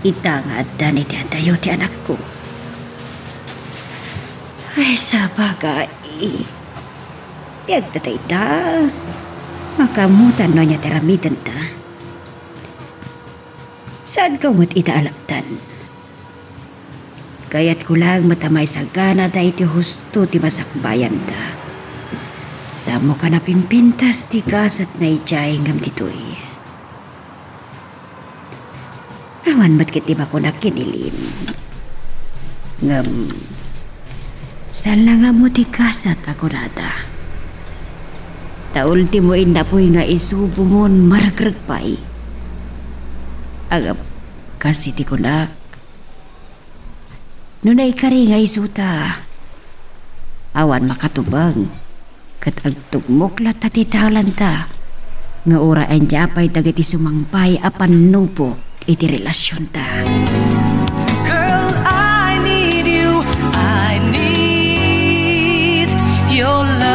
Ita nga addan iti adayo ti anakko. Ay, sabagay. Ti agtatayta, makaammotan no ania ti aramidenta. Saanko met ita a lapdan. Kayatko laeng met a maisagana daytoy husto ti masakbayanta. Ta mukana pimpintas ti gasatna idiay ngem ditoy. Awan met ket ti makunak ken ni Lynn. Ngem, saan la nga ammo ti gasat a kunada. Ta ultimo innapoy nga isu bumon maregreg pay. Ngem, kas iti kunak, no naikari nga isuta, awan makatubeng. Ket agtugmok latta ti daolanta nga uray ania pay dagiti sumangpay a pannubok iti relasionta. Girl, I need you. I need your love.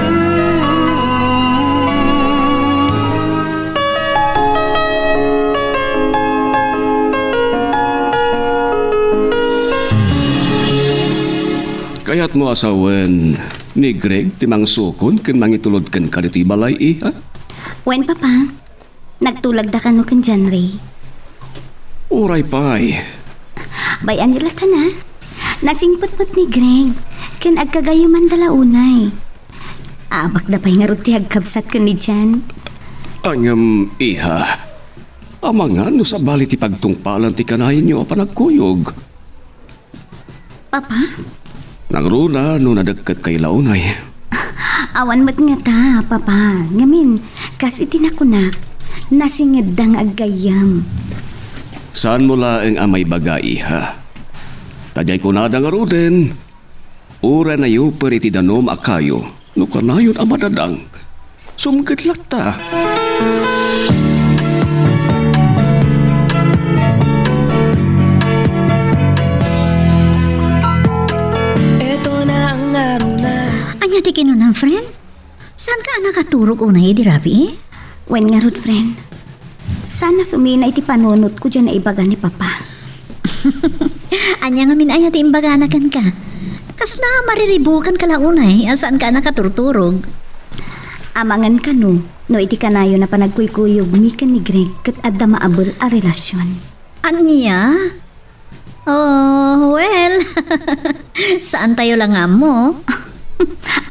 Ooh. Kayatmo a sawen ni Greg ti mangsukon ken mangitulod kenka ditoy balay, iha? Wen, Papa. Nagtulagda kano ken John Ray? Uray pay. Bay-anyo latta na. Nasingpet met ni Greg, ken agkagayyemanda la unay. Abakda pay ngarud ti agkabsat ken ni John. Ngem, iha, amangan no sabali ti pagtungpalan ti kanayon a panagkuyog. Papa? Nangruna no nadekketka la unay. Awan met ngata, Papa. Ngamin, kas iti nakunak, nasingedda nga aggayyem. Saanmo laeng a maibaga, iha. Ta diay kunada ngaruden, uray nayuper iti danum a kayo, no kanayon a madadang, sumged latta. Eto na ang aruna. Ania ti kinunam, friend? Saanka a nakaturog unay idi rabii? Wen ngarud, friend. Saan a sumina iti panunotko diay naibaga ni Papa. Ania ngamin aya ti imbagana kenka? Kasla mariribukanka la unay a saanka a nakaturturog. Amangan kano, no iti kanayon a panagkuykuyogmi ken ni Greg ket adda maabel a relasion. Ania? Oh, well. Saantayo la nga ammo.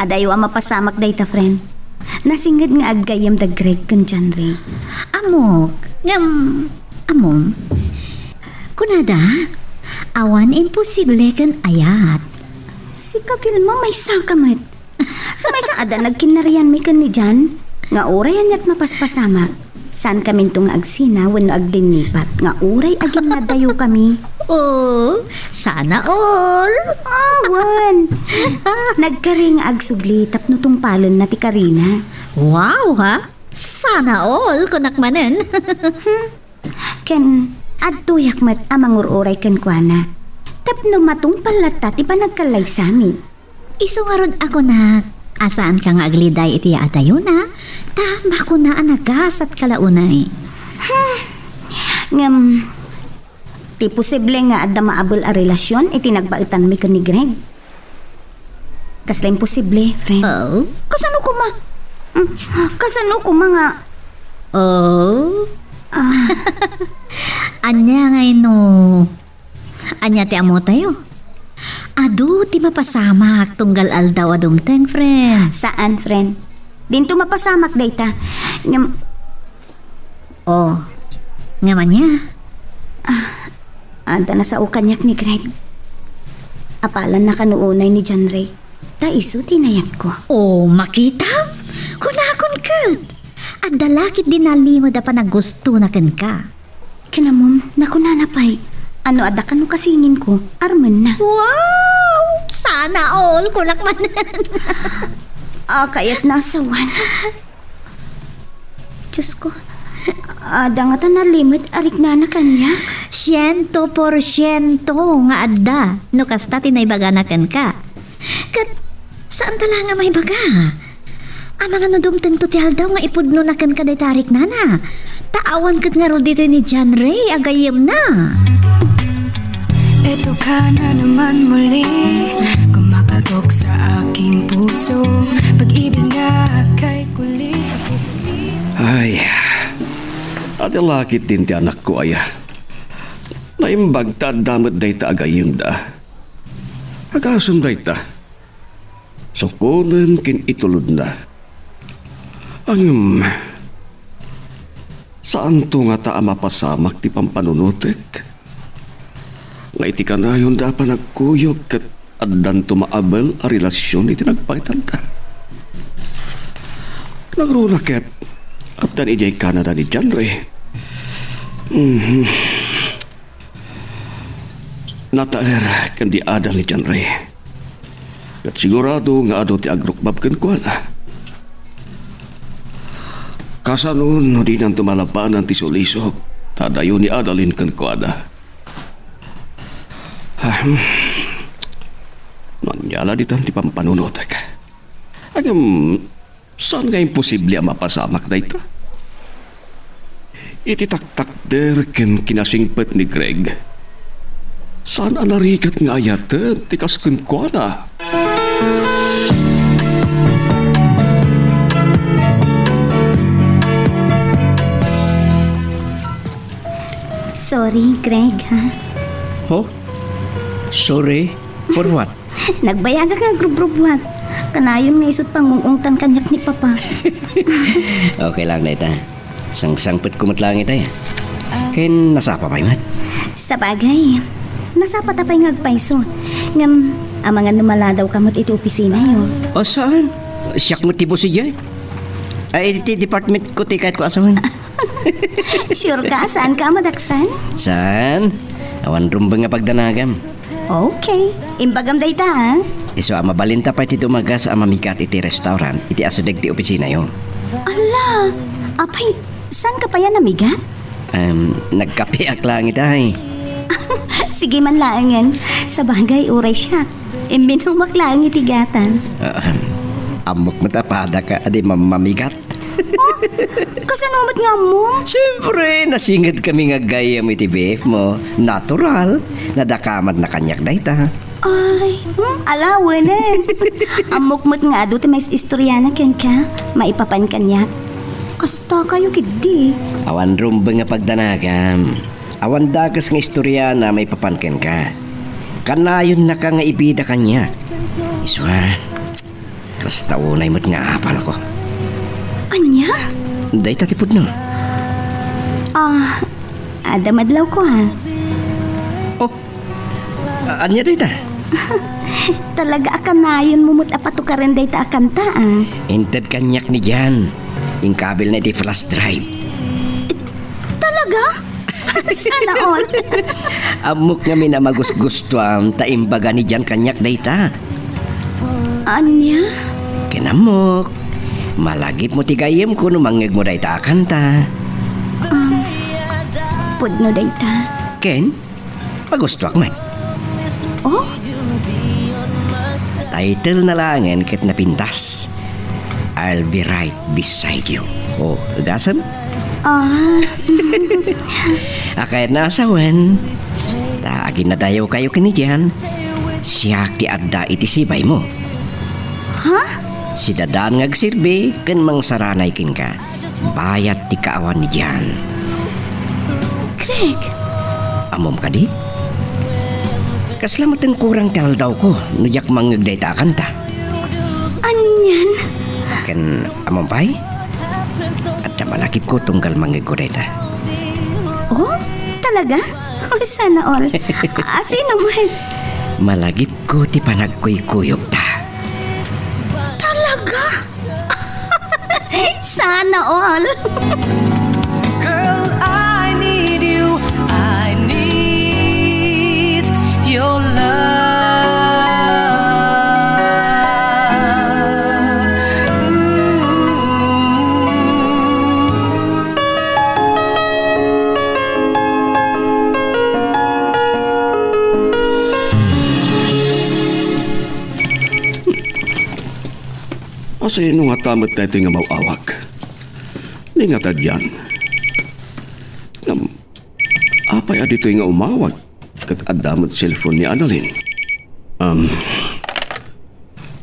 Adayo a mapasamak dayta, friend. Nasinged nga aggayyem da Greg ken John Ray. Ammok, ngem, ammom. Kunada, awan imposible ken ayat. Sika, Vilma, maysaka met. Sa maysa adda nagkinnarianmi ken ni Jan, nga uray aniat mapaspasamak. Saan kaminto nga agsina wenno aglinnipat nga uray aginnadayokami. Oh, sana all. Awan. Nagkari nga agsubli tapno tungpalenna ti karina. Wow, ha? Sana all, kunak manen. Ken adtoyak met a mangur-uray kenkuana. Tapno matungpal latta ti panagkallaysami. Isu ngarud a kunak a saanka nga agliday iti yaadayona, ta makuna a nagasatka la unay. Hmm. Ngem, ti posible nga adda maabel a relasion iti nagbaetanmi ken ni Greg? Kasla imposible, friend. Oh? Kasano koma? Hmm, kasano koma nga? Oh? Ah. Ania ngay no? Ania ti ammotayo? Adu ti mapasamak tunggal aldaw a dumteng, friend. Saan, friend? Dinto mapasamak dayta. Ngem, oh, ngem ania? Ah, adda nasao kaniak ni Greg. Apalanna kano unay ni John Ray. Ta isu ti nayatko. Oh, makitam? Kunakon ket. Adda la ketdi nalimed a panaggustona kenka. Ken ammom, nakunana pay, no adda kano kasinginko, armenna. Wow! Sana all, kunak manen. Ah, kayatna a sawen. Diosko, adda ngata nalimed a riknana kaniak? Siento porsiento nga adda, no kasta ti naibagana kenka. Ket, saanta la nga maibaga? Amangan no dumtengto ti aldaw nga ipudnona kenka dayta a riknana. Ta awan ket ngarud ditoy ni John Ray a gayyemna. Eto ka na naman muli, kumakatok sa aking puso. Pag-ibig na kay kulit, puso. Ay, adda la ketdin ti anakko aya. Naimbag ta adda met dayta a gayyemda. Agasem dayta. Sukonen ken itulodna. Ngem, saanto ngata a mapasamak ti pampanunotek? Nga iti kanayonda a panagkuyog ket addanto maabel a relasion iti nagbaetanda. Nangruna ket, addan idiay Canada ni John Ray. Mhm. Nataer ken di adal ni John Ray. Ket sigurado nga adu ti agrukbab kenkuana. Kasano no dinanto malabanan ti sulisok ta adayo ni Adalin kenkuana? Ahem. No ania la ditan ti pampanunotek. Ngem, saan nga imposible a mapasamak dayta? Iti taktakder ken kinasingpet ni Greg, saan a narigat nga ayaten ti kas kenkuana. Sorry, Greg, ha? Oh? Sorry? For what? Nagbayagak nga agrubrubuat. Kanayon nga isut pangung-ungtan kaniak ni Papa. Okay lang dayta. Sangsangpetko met laeng itay. Ken nasapa pay met. Sabagay, nasapa ta pay nga agpayso. Ngem, amangan no maladawka met iti opisinayo. O, saan? Siak met ti boss idiay. Ay, iti departmentko ti kayatko a sawen. Sure ka, saan ka a madaksan? Saan? Awan rumbeng a pagdanagam. Okay. Imbagam dayta, ah. Isu a mabalinta pay ti dumagas a mamigat iti restaurant iti asideg ti opisinayo. Ala! Apay, saan ka pay a namigat? Em, nagkapeak laeng ita, ay. Sige man laengen. Sabagay, uray siak. Imminumak laeng iti gatas. Ahem. Ammok met a padaka a di mam-, mamigat. Oh, kasano met nga ammom? Siyempre, nasinged kami nga gayyem iti beef mo. Natural. Nadakamat na kaniak dayta. Ay, hmm, alawenen. Ammok met nga adu ti mais-istoriana kenka. Maipapan kaniak. Kasta kayo, kiddi. Awan rumbeng nga pagdanagam. Awan dakes nga istoriana maipapan kenka. Kanayonnaka nga ibida kaniak. Isu a, kasta unay met nga apalko. Ania? Dayta ti pudno. Ah, adda madlawko, ah. Oh, ania dayta? Talaga a kanayonmo met a patukaren dayta a kanta, ah. Inted kaniak ni Jan. Inkabilna iti flash drive. Talaga? Sana all. Ammok ngamin a magusgustuam ta imbaga ni Jan kaniak dayta. Ania? Ken ammok, malagipmo ti gayyemko no mangngegmo dayta a kanta. Um, pudno dayta. Ken, pagustuak met. Oh? Title na laengen ket napintas. I'll be right beside you. Oh, gasem? Ah. A kayatna a sawen, ta aginnadayokayo ken ni Jan, siak ti adda iti sibaymo. Ha? Sidadan nga agserbi ken mangsaranay kenka. Bayat ti kaawan ni Jan. Greg! Ammom kadi? Kasla met ti kurang ti aldawko no diak mangngeg dayta a kanta. Anian? Ken ammom pay? Adda malagipko tunggal mangngegko dayta. Oh? Talaga? Oh, sana all. Asino man? Malagipko ti panagkuykuyogta. Talaga? Sana all. Girl, I need you. I need your love. Ooh. Asino ngata met daytoy nga maw-awag? Ni ngata dian? Ngem, apay a ditoy nga umawag? Ket adda met cellphone ni Annalyn. Um,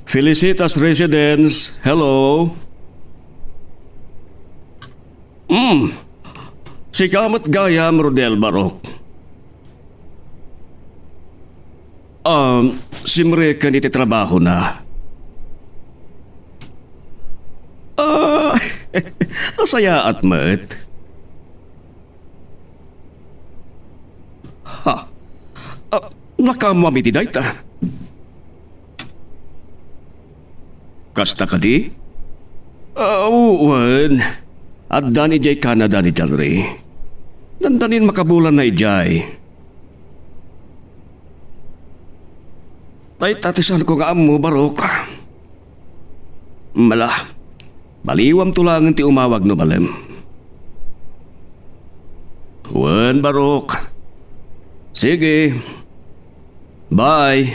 Felicitas Residence, hello? Hmm. Sika met gayam, Rodel Barok. Um, simreken iti trabahona. Ah, nasayaat met. Ha? Ah, nakaammoam iti dayta? Kasta kadi? Ah, wen. Addan idiay Canada ni John Ray. Dandanin makabulanna idiay. Dayta ti saanko nga ammo, Barok. Mala, baliwamto laengen ti umawag no balem. Wen, Barok. Sige. Bye.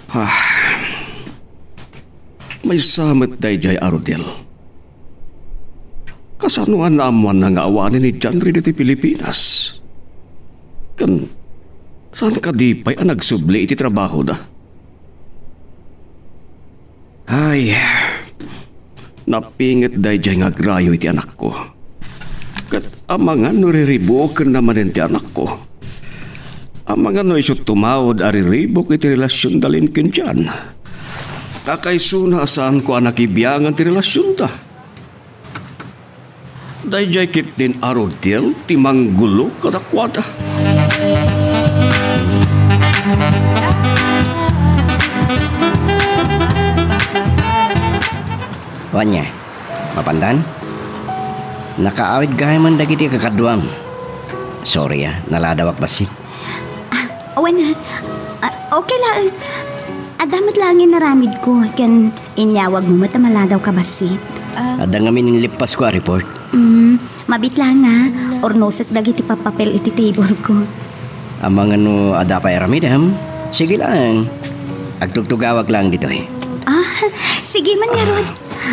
Ah. Maysa met daydiay a Rodel. Kasano a naammoanna nga awanen ni John Ray ditoy Pilipinas? Ken saan kadi pay a nagsubli iti trabahona? Ay, napinget daydiay nga agrayo iti anakko. Ket amangan no riribukenna manen ti anakko. Amangan no isu tumaud a riribuk iti relasionda laeng ken John. Kakaisuna a saanko a nakibiangan ti relasionda. Daydiay ketdin a Rodel ti manggulo kadakuada. Wania, mapandan? Nakaawid gayam dagiti kakaduam. Sorry, ah, naladawak bassit. Ah, wen, ah, okay laeng. Adda met laeng inaramidko, ken inyawagmo met a maladawka bassit. Adda ngamin inlippasko a report. Mm, mabiit laeng nga, urnosek dagiti pappapel iti table ko. Amangan no adda pay aramidem, sige laeng. Agtugtugawak laeng ditoy. Ah, sige man ngarud.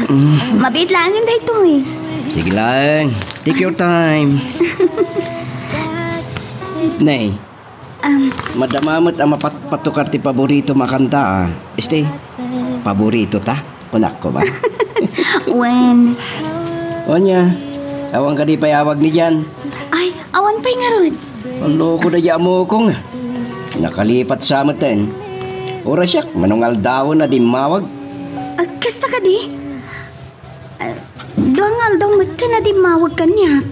Mm. Mabiit laeng daytoy. Sige laeng. Take your time. Nay, Um, madama met a mapatpatukar ti paborito a kanta, ah. Este, paborito ta? Kunakko ba? Wen. Ania, awan kadi pay awag ni Jan? Ay, awan pay ngarud. Anloko da di amokong. Nakalipat sa metten. Uray siak, manungaldawen a dimmawag. Ah, kasta kadi? Ah, dua nga aldaw met ken a dimmawag kaniak.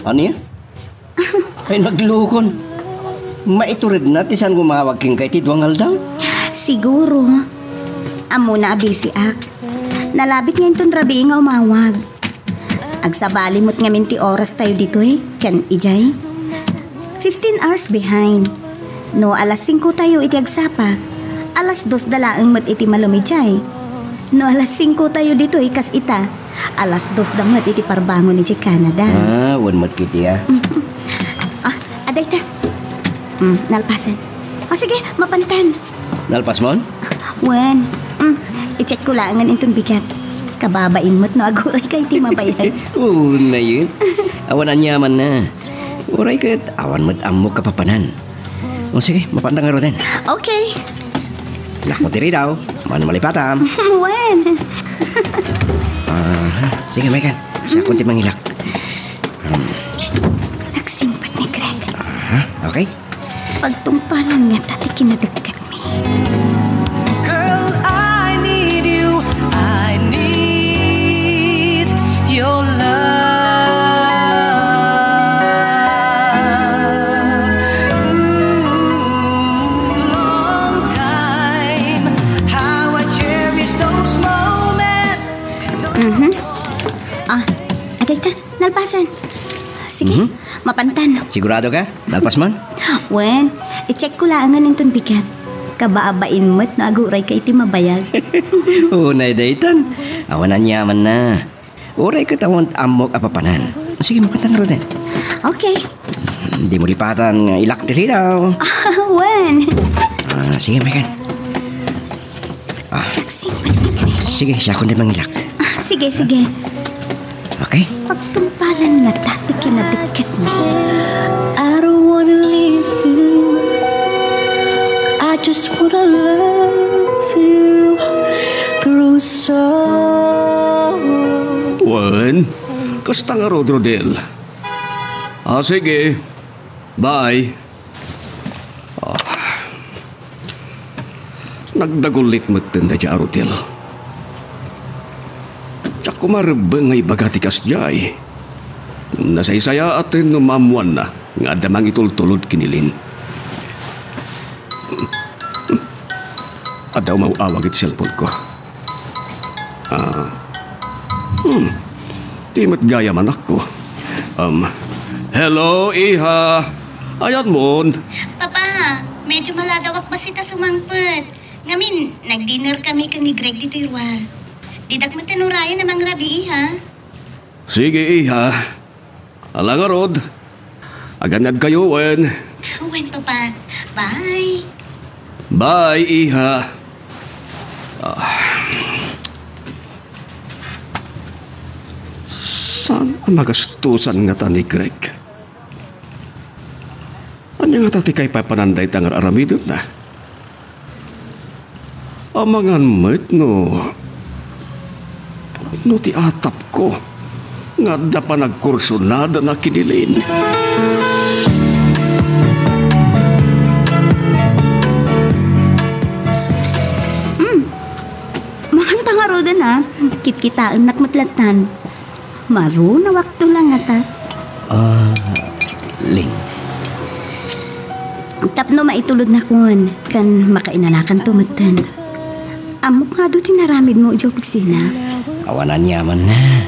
Ania? Ay, naglukon. Maituredna ti saan nga umawag kenka iti dua nga aldaw? Siguro. Ammona a bisiak. Nalabit nga inton rabii nga umawag. Agsabali met ngamin ti oras tayo ditoy, ken idiay. Fifteen hours behind. No alas singko tayo iti agsapa, alas dos da laeng met iti malem idiay. No alas singko tayo ditoy kas ita, alas dos da met iti parbangon idiay Canada. Ah, wen met kiti, ah. Ah, adda ita. Mm, nalpasan. O sige, mapantan. Nalpasmon? Wen. Mm, i-check ko laengen inton bigat. Kababain met no agurayka iti mabayag. Unayen. Awan aniamanna. Uray ket awan met ammok a papanan. O sige, mapantan ngaruden. Okay. Lakmo ti ridaw, mano malipatam. Wen. Aha, sige, maykan. Siakon ti mangilak. Hmm. Nagsingpet ni Greg. Aha, okay. Pagtungpalan ngata ti kinadikdikmi. Girl, I need you. I need your love. Ooh, long time. How I cherish those moments. Mhm. Ah, adda ita, nalpasan. Sige, mhm, mapantan. Sigurado ka? Nalpasmon? Wen, i-check ko laengen inton bigat. Kababain met no agurayka iti mabayag. Unay daytan. Awan aniamanna. Uray ket awan ammok a papanan. Sige, mapantan ngaruden. Okay. Dimo lipatan nga ilak ti ridaw. Wen. Ah, sige, maykan. Ah. Nagsingpet ni Greg. Sige, siakon ti mangilak. Ah, sige, sige. Okay? Pagtungpalan ngata ti kinadikdikmi. I don't wanna leave you. I just wanna love you through song. Wen, kasta ngarud, Rodel. Ah, sige. Bye. Ah. Nagdagullit metten daydiay a Rodel. Diak koma rebbeng nga ibaga ti kasdiay. Ngem nasaysayaaten no maammoanna nga adda mangitultulod ken ni Lynn. Adda umaw-awag iti cellphone ko. Ah. Hmm. Di met gayam a anakko. Um, hello, iha. Ayanmon? Papa, medyo maladawak bassit a sumangpet. Ngamin, nag-dinner kami ken ni Greg ditoy ruar. Didak met urayen a mangrabii, ha? Sige, iha. Ala ngarud, agannadkayo wen? Wen, Papa. Bye. Bye, iha. Ah. Saan a magastusan ngata ni Greg? Ania ngata ti kaipapanan dayta nga ar-aramidenna? Amangan met no, no ti atapko nga adda panagkursunadana ken ni Lynn. Hmm. Mangan ta ngaruden, a. Kitkitaennak met lattan. Marunawakto la ngata. Ah, Lynn. Tapno maitulodnakon, ken makainanakanto metten. Ammok nga adu ti naramidmo idiay opisina. Awan aniamanna.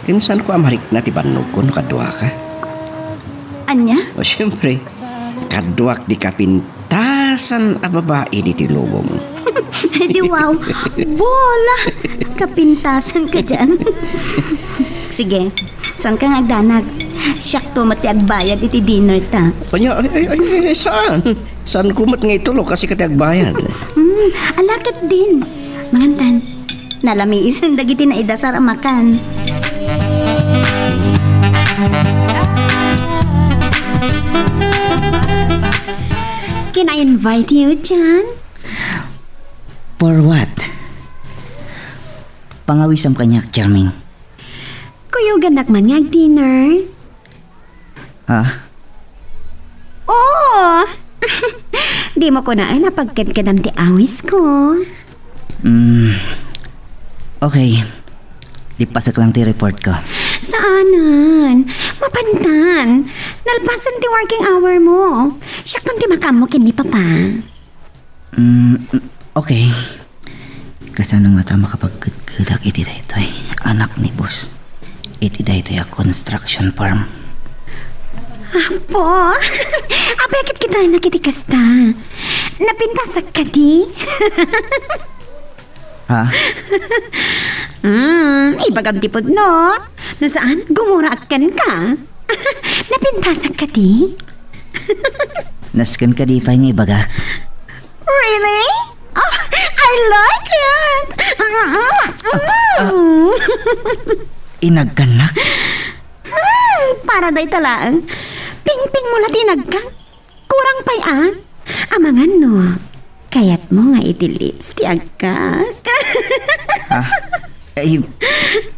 Ken saanko a marikna ti bannogko no kaduaka. Ania? O, siyempre, kaduak ti kapintasan a babai ditoy lubong. Ay, di wow. Bola! Kapintasan ka dyan. Sige, saan ka nga agdanag? Siakto met ti agbayad iti dinner ta. Ania, ay, ay, ay, ay, saan? Saanko met nga itulok a sika ti agbayad? Hmm, ala ketdin. Mangantan. Nalamiisen dagiti naidasar a makan. Can I invite you, John? For what? Pangawisam kaniak, Charming. Kuyogannak man nga ag-dinner. Ha? Oo! Dimo kunaen a pagkadkadam ti awisko. Mm, okay. Lipasek lang ti report ko. Saanen? Mapantan. Nalpasen ti working hour mo. Siakton ti makaammo ken ni Papa. Mm, okay. Kasano ngata makapagketketak iti daytoy anak ni boss? Iti daytoy a construction firm. Apo! Apay ket kitaennak iti kasta? Napintasak kadi? Ha? Hmm, ibagam ti pudno. No saan, gumuraak kenka. Napintasak kadi? Nasken kadi pay nga ibagak? Really? Oh, I like it! Mm. Inagkanak? Hmm, para dayta laeng. Pingping mo la ti inagkak. Kurang pay, ah. Amangan no, kayatmo nga iti lips ti agkak. Ah, ay,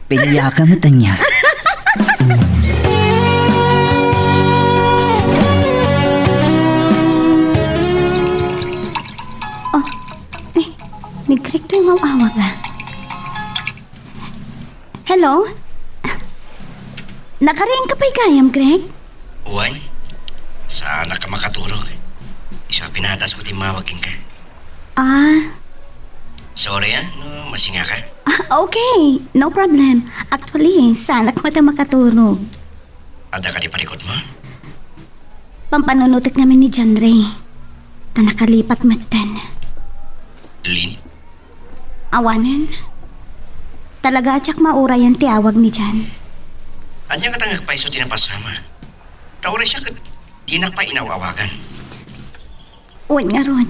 piliaka met ania. Oh, eh, ni Greg to yung awag, ah. Hello? Nakariingka pay gayam, Greg? Wen, saanak a makaturog. Isu a pinatasko ti immawag kenka. Ah. Sorry, ah, no masingaka. Ah, okay. No problem. Actually, saanak met a makaturog. Adda kadi parikutmo? Pampanunotek ngamin ni John Ray. Ta nakalipat metten. Lin? Awanen. Talaga a diak maurayan ti awag ni John. Ania ngata nga agpayso ti napasamak? Ta uray siak ket dinak pay inaw-awagan. Wen ngarud.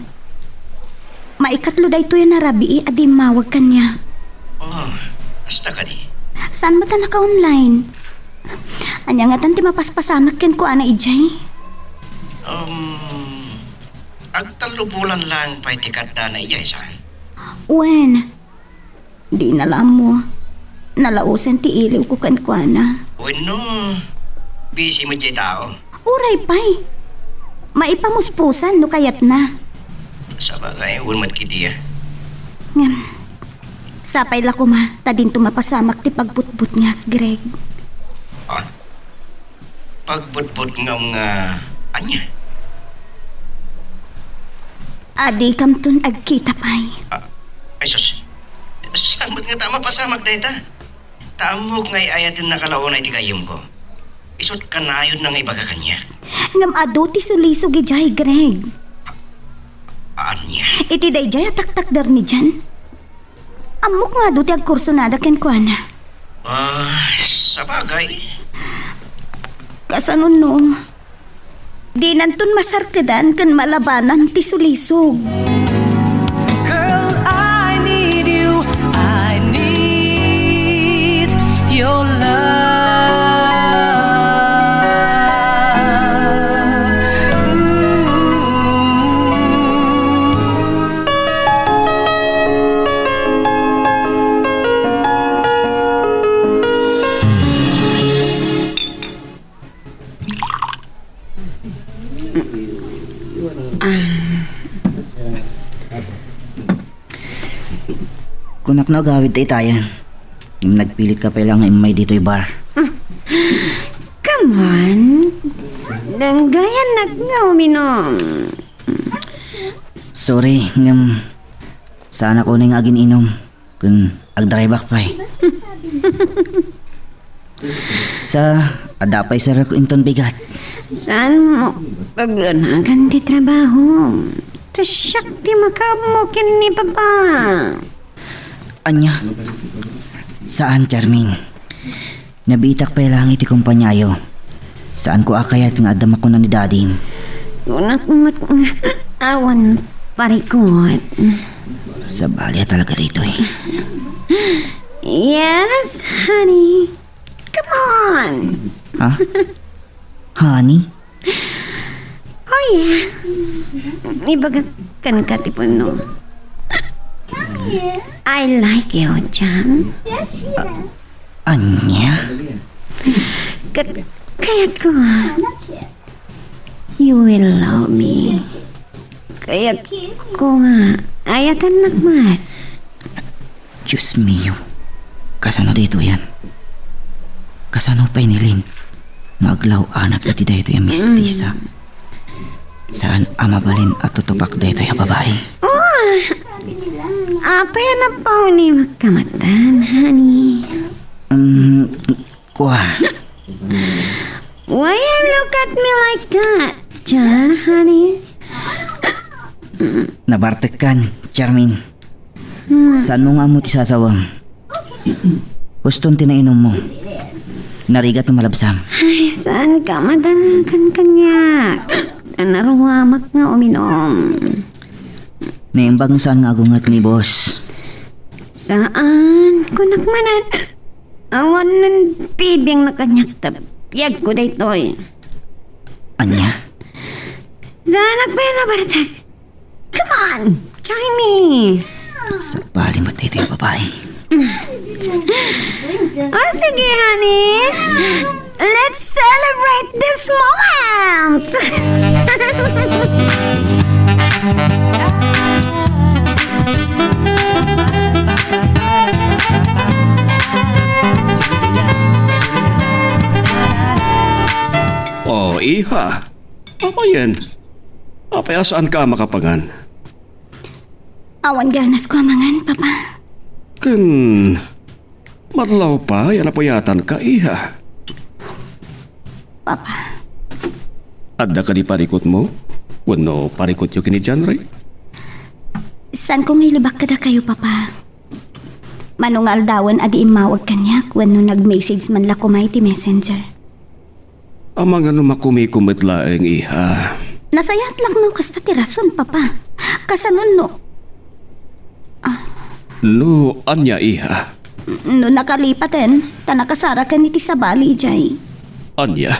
Maikatlo daytoy a narabii a di immawag kaniak. Oh, kasta kadi? Saan met a naka-online? Ania ngatan ti mapaspasamak kenkuana idiay? Um, agtallo bulan lang pay ti kaddana idiay, saan? Wen, dina la ammo. Nalaosen ti iliwko kenkuana. Wenno, busy met diay tao? Uray pay. Maipamuspusan no kayatna. Sabagay, wen met kadi, ah. Ngem, sapay la koma ta dinto mapasamak ti pagbutbutngak, Greg. Ah? Pagbutbutngam nga ania? A dikamton agkita pay. Ah, ay sus. Saan met ngata a mapasamak dayta? Ta ammok nga ay-ayatennaka la unay ti gayyemko. Isut' kanayonna nga ibaga kaniak. Ngem adu ti sulisog idiay, Greg. Ania? Iti daydiay a taktakder ni John. Ammok nga adu ti agkursonada kenkuana. Ah, sabagay. Kasano no? Dinanton masarkedan ken malabanan ti sulisog. Girl, I need you. I need your love. Ooh. Ah. Kunak no agawid ta itayan. Ngem nagpilitka pay la nga immay ditoy bar. Come on. Danggayannak nga uminom. Sorry, ngem saanak unay nga agin-inom. Ken agdriveak pay. Sa, adda pay sa rek inton bigat. Saan mo paglanagan ti trabaho? Ta siak ti makaammo ken ni Papa. Ania? Saan, Charmin. Nabiitak pay laeng iti kumpaniayo. Saanko a kayat nga adda makuna ni Dadim. Kunak met nga awan parikut. Sabali a talaga daytoy. Yes, honey. Come on. Ha? Honey? Oh, yeah. Ibagak kenka ti puno. I like you, John. Ania? Ket kayatko nga you will love me. Kayatko nga ayatennak met. Dios mio, kasano daytoyen? Kasano pay ni Lynn nga aglaw-anak iti daytoy a mistisa? Saan a mabalin a tutupak daytoy a babai. Oh! Apay a napauli makkamatan, honey? Um, kua. Why you look at me like that, John, honey? Nabartekkan, Charmin. Hmm. Saanmo nga ammo ti sasawem? Uston ti nainummo. Narigat no malabsam. Ay, saanka madanagan kaniak? Naruamak nga uminom. Naimbag no saan nga agunget ni boss. Saan? Kunak manen. Awan nan bibing na kaniak ta biagko daytoy. Ania? Saanak pay a nabartek? Come on, join me. Sabali met daytoy a babai. Oh, sige, honey. Let's celebrate this moment. Oh, iha. Apayen? Apay a saanka a makapangan? Awan ganasko a mangan, Papa. Ken, madlaw pay a napuyatanka, iha. Papa. Adda kadi parikutmo? Wenno parikutyo ken ni John Ray? Saanko nga ilibak kadakayo, Papa. Mano nga aldawen a di immawag kaniak wenno nag-message man la koma iti messenger. Amangan no makumikom met laeng, iha. Nasayaat laeng no kasta ti rason, Papa. Kasano no? Ah. No ania, iha? No nakalipaten, ta nakasaraken iti sabali idiay. Ania?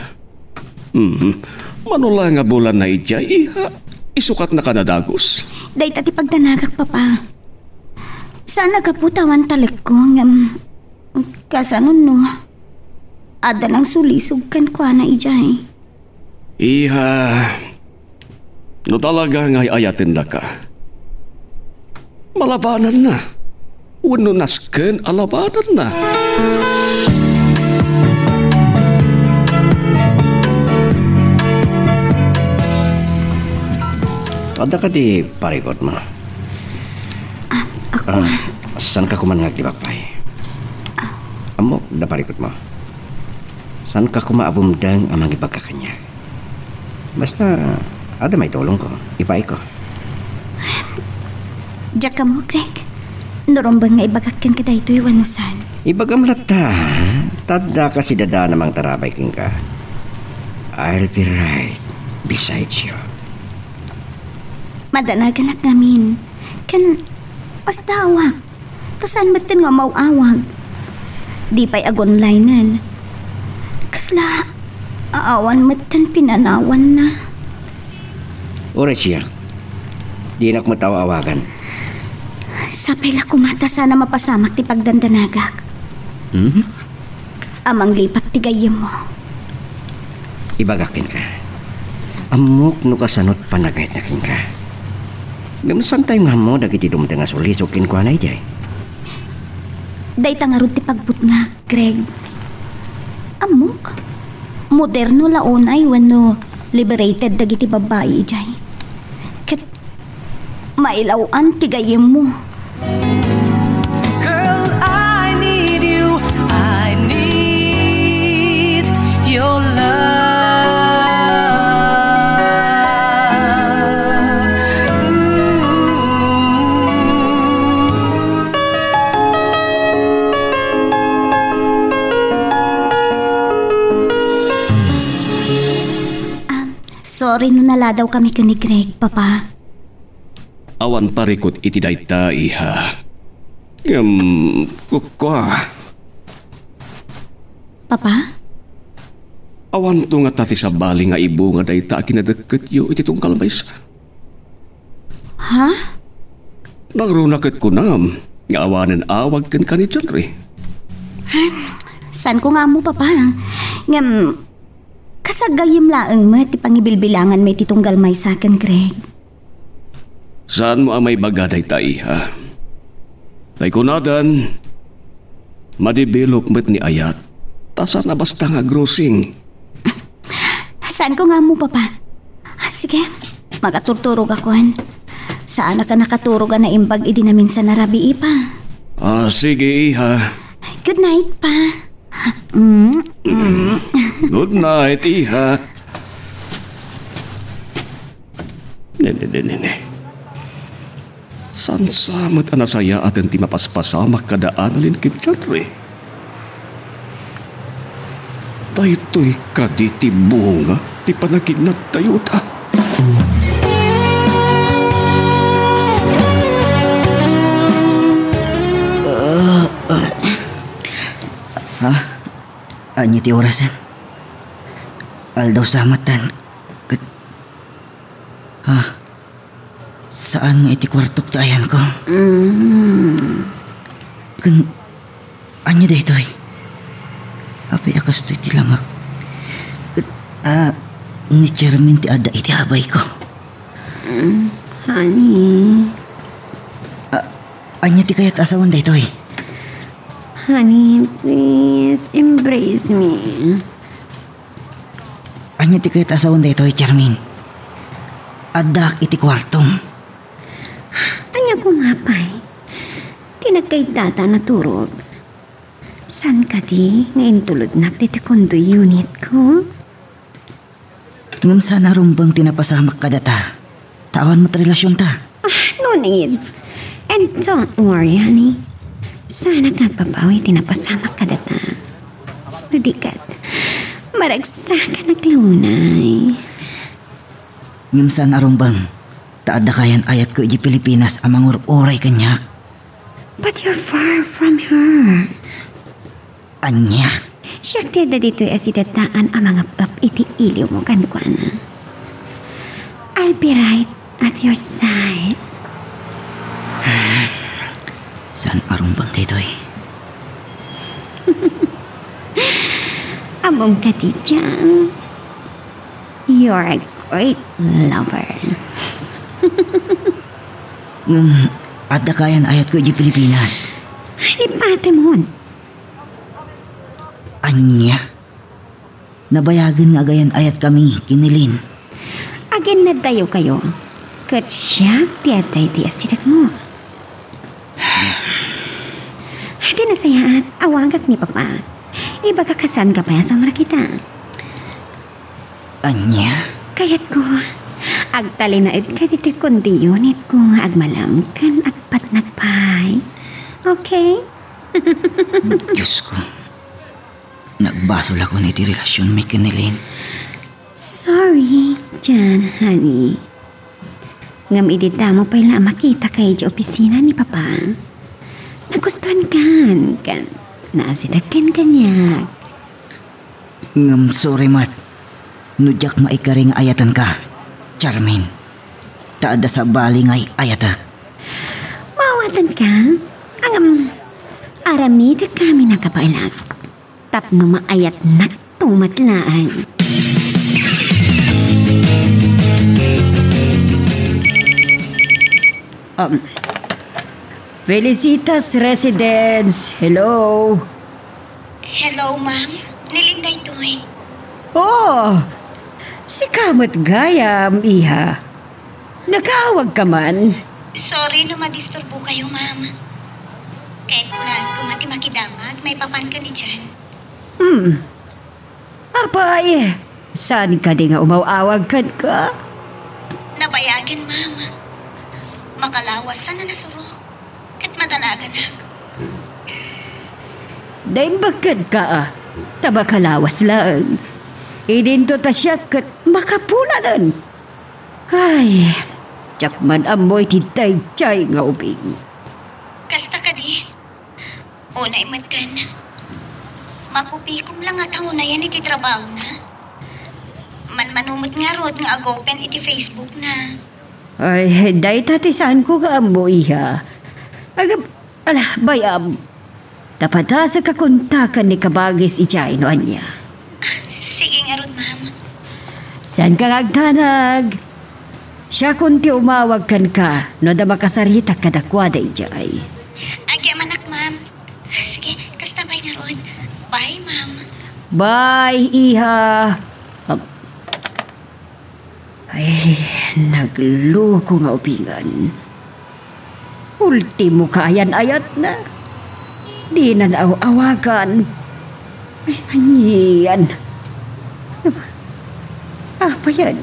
Hmm. Mano la nga bulan na idiay, iha? Isukatnaka a dagus. Dayta ti pagdanagak, Papa. Saan a gapu ta awan talekko, ngem kasano no adda nangsulisog kenkuana idiay? Iha, no talaga nga ay-ayatennaka, malabananna. Wenno nasken a labananna. Adda kadi parikutmo? Ah, ako. Ah, saanka koma nga aglibak pay? Ah. Ammok, adda parikutmo. Saanka koma a bumdeng a mangibaga kaniak. Basta, adda maitulongko, ipaayko. Diak ammo, Greg. No rumbeng nga ibagak kenka daytoy wenno saan. Ibagam latta, ta adda kas idadaan a mangtarabay kenka. I'll be right beside you. Madanaganak ngamin. Ken, asdawak. Ta saan metten nga umaw-awag? Di pay agonlinen. Kasla, awan metten pinanawanna. Uray siak. Dinak met aw-awagan. Sapay la koma ta saan a mapasamak ti pagdandanagak. Hmm? A manglipat ti gayyemmo. Ibagak kenka, ammok no kasano't panagayatna kenka. Ngem saantayo nga ammo dagiti dumteng a sulisog kenkuana idiay. Dayta ngarud ti pagbutngak, Greg. Ammok, moderno la unay wenno liberated dagiti babbai idiay. Ket mailaw-an ti gayyemmo. Girl, I need you. I need Sorry no naladawkami ken ni Greg, Papa. Awan parikut iti dayta, iha. Ngem, kukua. Papa? Awanto ngata ti sabali nga ibunga dayta a kinadekketyo iti tunggal maysa? Ha? Nangruna ket kunam nga awanen awag kenka ni John Ray. Saanko nga ammo, Papa. Ngem, kas aggayem laeng met ti pangibilbilanganmi iti tunggal maysa ken Greg. Saanmo a maibaga dayta, iha. Tay kunadan, madevelop met ni ayat, ta saan a basta nga agrosing. Saanko nga ammo, Papa. Ah, sige, makaturturogakon. Saanak a nakaturog a naimbag idi naminsan a rabii, Pa. Ah, sige, iha. Good night, Pa. Mm, mm. Good night, iha. Ne, ne, ne, ne, ne. Saan sa met a nasayaaten ti mapaspasamak kada Annalyn ken John Ray? Daytoy kadi ti bunga ti panaginadtayota? Ah, ah. Ha? Ania ti orasen? Aldaw sa met, ket, ha? Saan nga iti kuartok ti ayanko? Mm. Ken, ania daytoy? Apay a kastoy ti langak? Ket, ah, ni Charmaine ti adda iti abayko. Mm, honey. Ah, ania ti kayat a sawen daytoy? Honey, please, embrace me. Ania ti kayat a sawen daytoy, Charmaine? Addaak iti kuartom. Ania koma pay? Ti nagkaiddata a naturog. Saan kadi nga intulodnak ditoy condo unitko? Ngem saan a rumbeng ti napasamak kadata. Ta awan met relasionta. Ah, no need. And don't worry, honey. Saanak nga agbabawi ti napasamak kadata. No di ket, maragsakanak la unay. Ngem saan a rumbeng, ta adda kayan ayatko idiay Pilipinas a mangur-uray kaniak. But you're far from her. Ania? Siak ti adda ditoy a sidaddaan a mangep-ep iti iliwmo kenkuana. I'll be right at your side. Saan a rumbeng daytoy? Ammom kadi, John? You're a great lover. Ngem, adda kayan ayatko idiay Pilipinas. Lipatemon. Ania? Nabayagen nga agayan-ayatkami ken ni Lynn. Aginnaddayokayo, ket siak ti adda iti asidegmo. Adi nasayaat, awagak ni Papa. Ibagak a saanka pay a sumrekita. Ania? Kayatko, agtalinaedka ditoy condo unitko nga agmalam ken agpatnag pay. Okay? Diosko, nagbasolakon iti relasionmi ken ni Lynn. Sorry, John, honey. Ngem idi damo pay la a makitaka idiay opisina ni Papa, nagustuankan ken naasidegkan kaniak. Ngem sorry met no diak maikari nga ayatenka, Charmaine. Ta adda sabali nga ay-ayatek. Maawatenka? Ngem, aramidek kami a kabaelak. Tapno maayatnakto met laeng. Um, Felicitas Residence, hello? Hello, ma'am. Ni Lynn daytoy. Oh, sika met gayam, iha. Nakaawagka man? Sorry no madisturbokayo, ma'am. Kayatko laeng koma ti makidamag maipapan ken ni John. Hmm. Apay, saan kadi nga umaw-awag kenka? Nabayagen, ma'am. Makalawas a nasurok ket madalaganak. Naimbag kenka, a, ta makalawas laeng. Idinto ta siak ket makapulanen. Ay, diak man ammo iti daydiay nga ubing. Kasta kadi? Unay met ken, makupikom la nga tao na yan iti trabahona. Manmano met ngarud nga ag-open iti Facebook na. Ay, dayta ti saanko nga ammo, iha. Agam, ala, bay-am. Ta padasek a kontaken ni kabagis idiay no ania. Sige ngarud, ma'am. Saanka nga agdanag. Siakon ti umawag kenka no adda makasaritak kadakuada idiay. Agyamanak, ma'am. Sige, kasta pay ngarud. Bye, ma'am. Bye, iha. Ay, nagloko nga ubingan. Ultimo kaayan-ayatna. Dina naaw-awagan. Ay, anian. Apayan?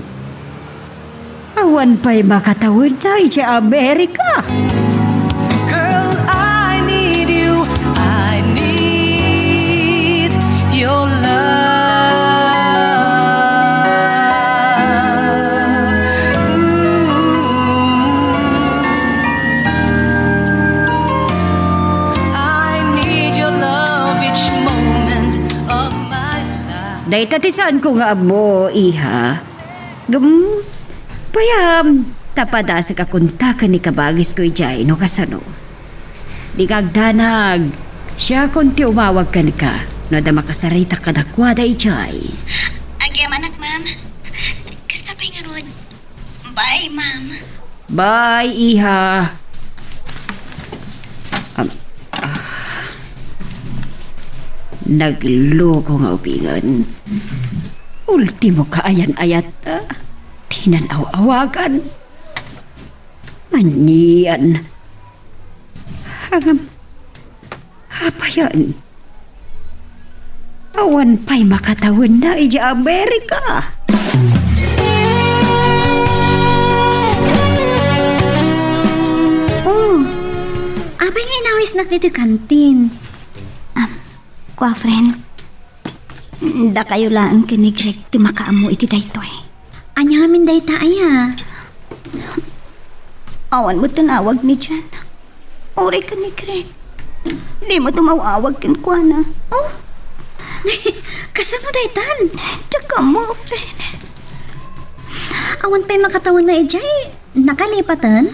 Awan pay makatawenna idiay Amerika. Girl, I need you. I need your love. Ooh. I need your love each moment of my life. Dayta ti saanko nga ammo, iha. Gem, payam, ta padasek a kontaken ni kabagisko idiay no kasano. Dika agdanag, siakon ti umawag kenka no adda makasaritak kadakuada idiay. Agyamanak, ma'am. Kasta pay ngarud. Bye, ma'am. Bye, iha. Am, ah. Nagloko nga ubingan. Ultimo kaayan-ayat, ah. Dina naaw-awagan. Anian. Agam, apayan? Awan pay makatawenna idiay Amerika. Oh, apay nga inawisnak iti kantin? Ah, kua, friend. Dakayo laeng ken ni Greg ti makaammo iti daytoy. Ania ngamin dayta aya? Awan met ti naawag ni Jan. Uray ken ni Greg. Di met umaw-awag kenkuana. Oh? Kasano daytan? Diak ammo, friend. Awan pay makatawenna idiay. Nakalipaten?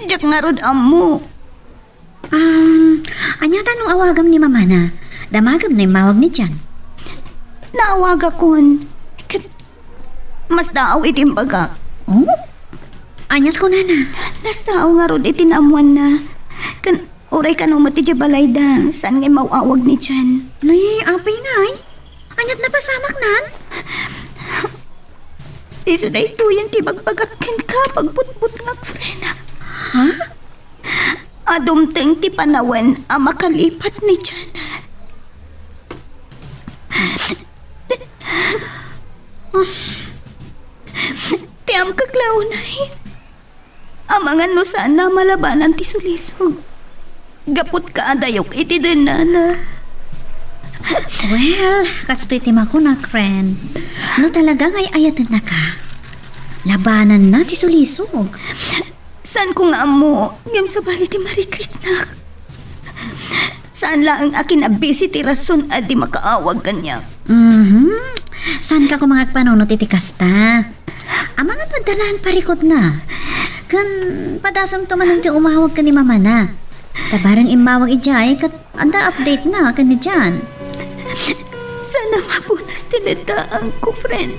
Diak ngarud ammo. Um, ania ta no awagam ni mamana? Damagem no immawag ni Jan. Naawagakon. Ket masdaaw iti imbagak. Oh? Ania ti kunana? Nasdaaw ngarud iti naammoanna. Ken uray kano met idiay balayda, saan nga immaw-awag ni Jan. Ni, apay ngay? Aniat napasamaknan? Isu daytoyen ti ibagbagak kenka, pagbutbutngak, friend. Ha? A dumteng ti panawen a makalipat ni Jan. Ti ammok la unay, amangan no saanna a malabanan ti sulisog. Gapu ta kaadayok iti dennana. Well, kastoy ti makunak, friend. No talaga nga ay-ayatennaka, labananna ti sulisog. Saanko nga ammo, ngem sabali ti marikriknak. Saan laeng a kinabisi ti rason a di makaawag kaniak. Mhm. Saanka koma nga agpanunot iti kasta? Amangan no adda laeng parikutna. Ken padasemto manen ti umawag ken ni mamana. Ta bareng immawag idiay ket adda update na ken ni Jan. Saan a mapunas ti letaangko, friend.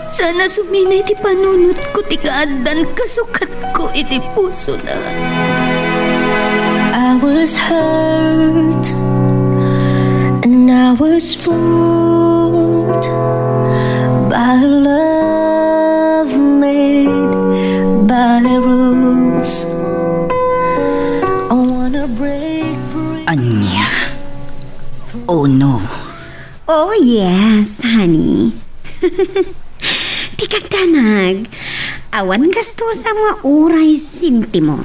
Saan a suminay ti panunotko ti kaaddan kasukatko iti pusona. I was hurt and I was fooled by a love made by rules. I wanna break free. Ania? Oh no. Oh yes, honey. Ti kagdanag, awan gastos a nga uray sentimo.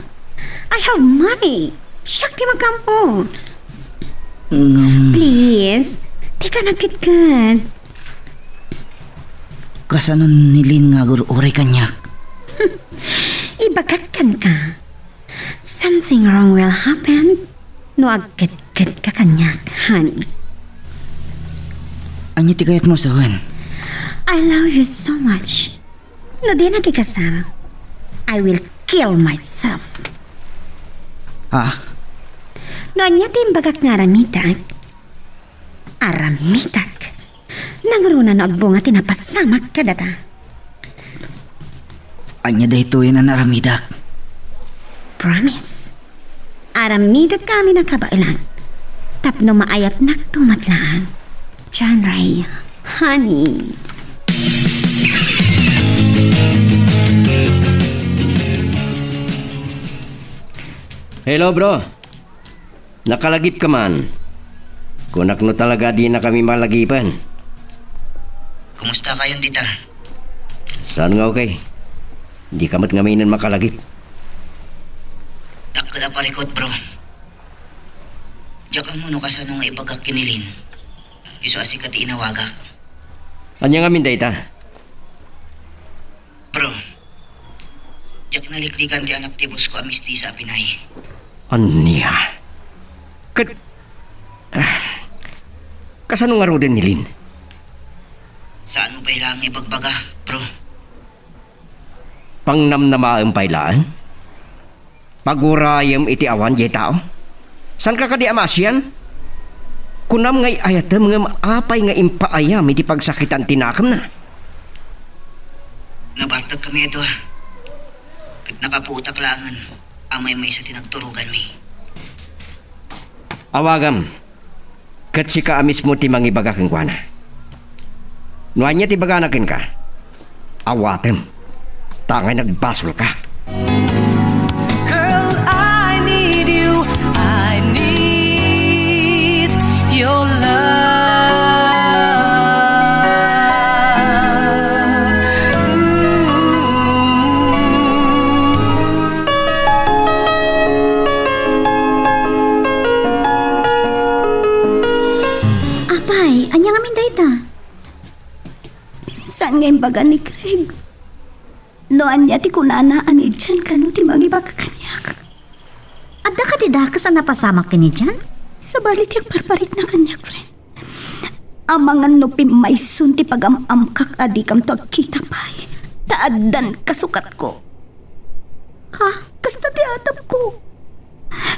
I have money. Siak ti makampo. Ngem please, dika nagketket. Kasano ni Lynn nga agur-uray kaniak? Ibagak kenka, something wrong will happen no agkedkedka kaniak, honey. Ania ti kayatmo a sawen? I love you so much. No dinak ikasal, I will kill myself. Ah? No ania ti imbagak nga aramidak, aramidak. Nangruna no agbunga ti napasamak kadata. Ania daytoyen a naaramidak? Promise. Aramidak amin a kabaelan tapno maayatnakto met laeng. John Ray, honey. Hello, bro. Nakalagipka man. Kunak no talaga a dinakami malagipen. Kumusta kayon dita? Saan nga okay? Dika met ngaminen makalagip. Dakkel a parikut, bro. Diak ammo no kasano nga ibagak ken ni Lynn. Isu a sika ti inawagak. Ania ngamin dayta? Bro, diak naliklikan ti anak ti boss ko a mistisa a Pinay. Ania? Ket, ah, kasano ngaruden ni Lynn? Saanmo pay laeng nga ibagbaga, bro. Pangnamnamaem pay laeng? Pagurayem iti awan diay tao? Saanka kadi a maasian? Kunam nga ay-ayatem ngem apay nga impaayam iti pagsakitan ti nakemna? Nabartekami a dua, ket nakapuotak laengen a maymaysa ti nagturoganmi. Awagam. Ket sika a mismo ti mangibaga kenkuana. No ania ti ibagana kenka, awatem, ta angay nagbasolka. Girl, I need you. I need your love. Ooh. Apay, ania ngamin dayta? Saan nga imbaga ni Craig? No ania ti kunana a ni Jan kano ti mangibaga kaniak? Adda kadi dakes a napasamak ken ni Jan? Sabali ti agparparikna kaniak, friend. Amangan no pimmayson ti pagam-amkak a dikamto agkita pay, ta addan kasukatko. Ha? Kasta ti atapko.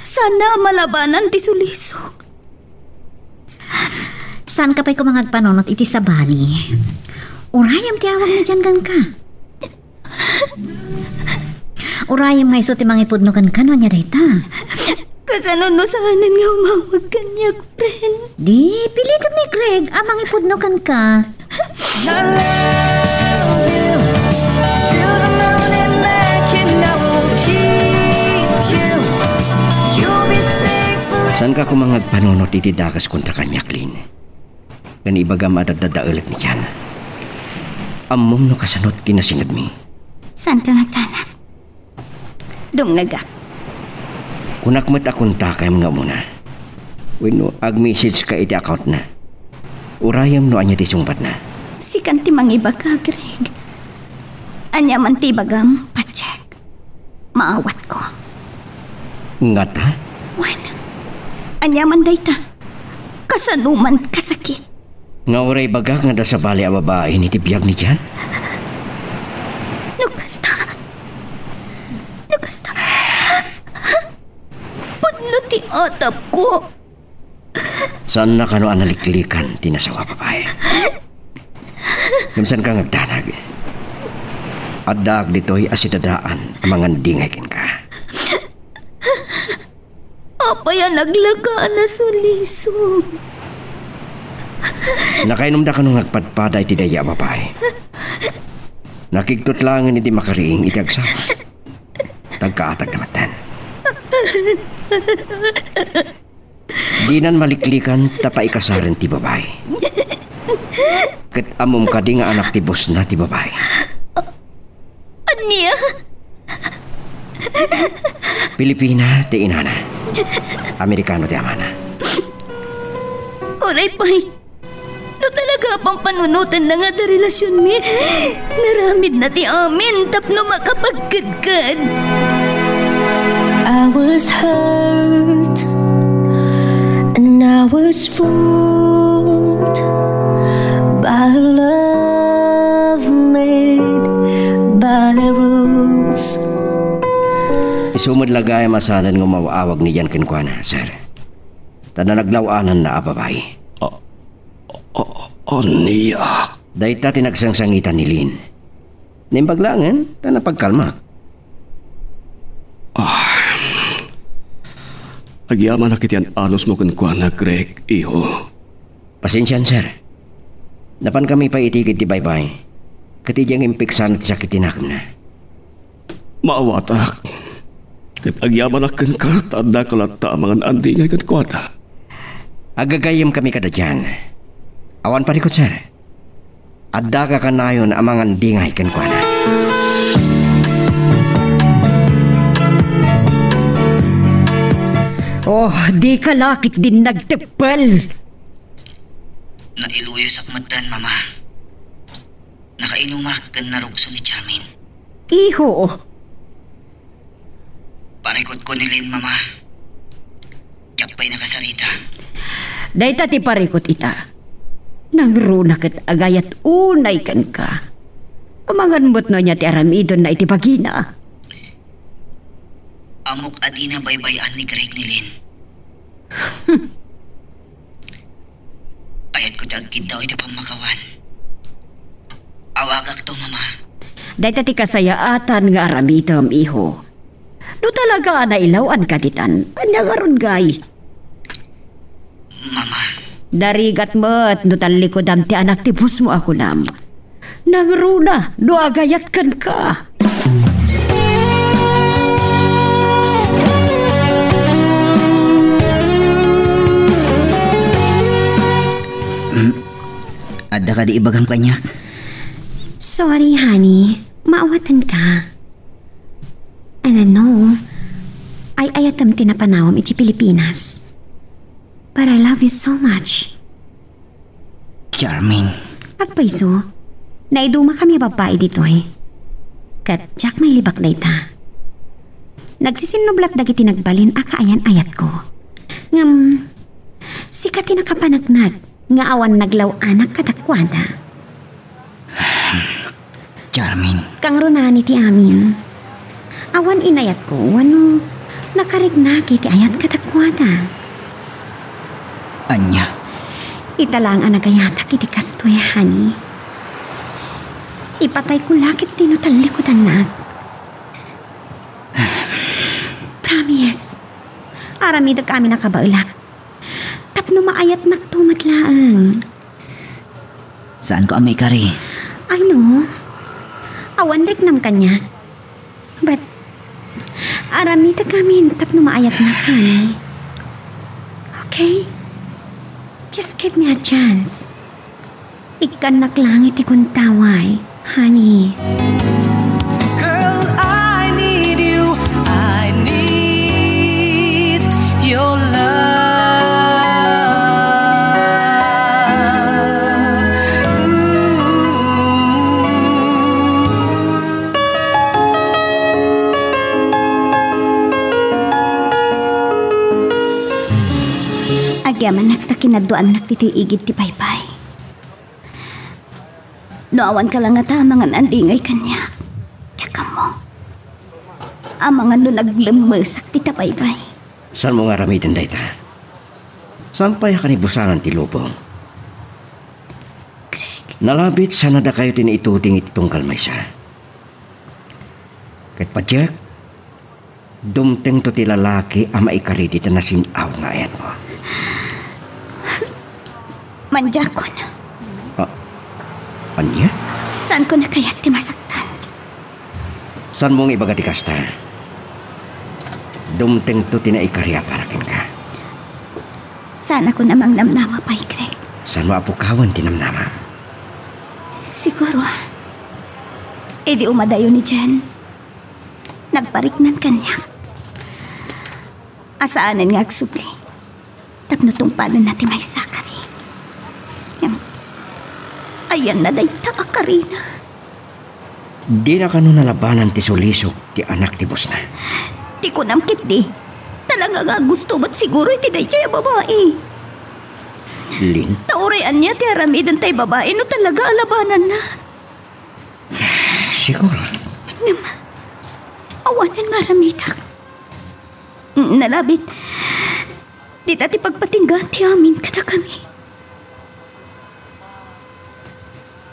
Sana malabanan ti sulisok. Saanka pay koma nga agpanunot iti sabali. Urayem ti awag ni Jan kenka. Urayem nga isu ti mangipudno kenka no ania dayta. Kasano no saanen nga umawag kaniak, friend? Di, pilitem ni Craig a mangipudno kenka. I love you to the moon and back, and I will keep you. You'll be safe forever. Saanka koma nga agpanunot iti dakes kontra kaniak, Lynn? Ken ibagam a daddadaelek ni Jan. Ammom no kasano ti nasingedmi. Saanka nga agdanag? Dumngegak. Kunak met a kontakam nga umuna. Wenno ag-message ka iti account na. Urayem no ania ti sungbatna. Sikan ti mangibaga, Greg. Ania man ti ibagam, pacheck. Maawatko. Ngata? Wen, ania man dayta? Kasano man kasakit? Nga uray ibagak nga adda sabali a babain iti biag ni Jan? No kasta, no kasta, pudno ti atapko. Saanna kano a naliklikan ti nasawa a babai? Ngem saanka nga agdanag. Addaak ditoy a sidadaan a mangandingay kenka. Apay a naglaka a nasulisog? Nakainomda kano nga agpadpada iti daydi a babai? Nakigtot laengen iti makariing iti agsao. Tagkaatagna metten. Dinan maliklikan ta paikasaren ti babai. Ket ammom kadi nga anak ti bossna ti babai? Ania? Pilipina ti inana. Amerikano ti amana. Uray pay, No talaga pampanunotenna nga adda relasionmi, naramidna ti amin tapno makapagkedked. I was hurt and I was fooled by a love made by rules. Isu met la gayam a saanen nga umaw-awag ni Jan kenkuana, sir. Ta naglaw-ananna a babai. A-, a-, ania? Dayta ti nagsangsangitan ni Lynn. Naimbag laengen, ta napagkalmak. Ah. Agyamanak iti an-anusmo kenkuana, Greg, iho. Pasensian, sir. Napankami pay iti igid ti baybay. Ket idiay nga impiksana ti sakit ti nakemna. Maawatak. Ket agyamanak kenka ta addaka latta a mangan-andingay kenkuana. Agagayyemkami kadagian. Awan parikut, sir. Addaka kanayon a mangan-andingay kenkuana. Oh, dika la ketdin nagteppel. Nailuyosak metten, Mama. Nakainumak ken narugso ni Charmaine. Iho. Parikutko ni Lynn, Mama. Diak pay nakasarita. Dayta ti parikut ita. Nangruna ket agayat unay kenka. Amangan met no ania ti aramidenna iti bagina. Ammok a dina baybay-an ni Greg ni Lynn. Ayatko ti agkiddaw iti pammakawan. Awagakto, Mama. Dayta ti kasayaatan nga aramidem, iho. No talaga a nailaw-anka ditan, ania ngarud ngay? Mama. Narigat met no tallikudam ti anak ti busmo a kunam. Nangruna no agayat kenka. Mm. Adda kadi ibagam kaniak? Sorry, honey. Maawatanka. And I know, ay-ayatem ti napanawem iti Pilipinas. But I love you so much. Charmaine. Agpayso, naidumakami a babbai ditoy. Ket diak mailibak dayta. Nagsisinnublat dagiti nagbalin a kaayan-ayatko. Ngem, sika ti nakapaneknek nga awan naglaw-anak kadakuada. Charmaine. Kangrunaan iti amin. Awan inayatko, wenno nakariknak iti ayat kadakuada. Ania? Ita laeng a nagayatak iti kastoy, honey. Ipatayko la ketdi no tallikudannak. Promise. Aramidek amin a kabaelak. Tapno maayatnakto met laeng. Saanko a maikari. I know. Awan riknam kaniak. But, aramidek amin tapno maayatnak, honey. Okay? Just give me a chance. Ikkannak laeng iti kuntaway, honey. Girl, I need you. I need your love. Ooh. Agyamanak ta kinadduannak ditoy igid ti baybay. No awan ka la ngata a mangan-andingay kaniak, diak ammo. Amangan no naglemmesak ti tabaybay. Saanmo nga aramiden dayta? Saan pay a kanibusanan ti lubong? Greg. Nalabit sana dakayo ti naituding iti tunggal maysa. Ket padiak, dumtengto ti lalaki a maikari dita nasin-aw nga ayatmo. Mandiakon. Ah, ania? Saanko a kayat ti masaktan. Saanmo nga ibaga ti kasta? Dumtengto ti naikari a para kenka. Saanakon a mangnamnama pay, Greg. Saanmo a pukawen ti namnama? Siguro, idi umadayo ni Jen, nagpariknan kaniak a saanen nga agsubli tapno tungpalenna ti maysa a kari. Ngem, Ayanna dayta a karina. Dina kano nalabanan ti sulisog ti anak ti bosna? Ti kunam ketdi, talaga nga gusto met siguro iti daytoy a babai. Lin? Ta uray ania ti aramiden tay babai no talaga a labananna. Siguro. Ngem, awanen maramidek. Nalabit, dita ti pagpatinggaan ti amin kadakami.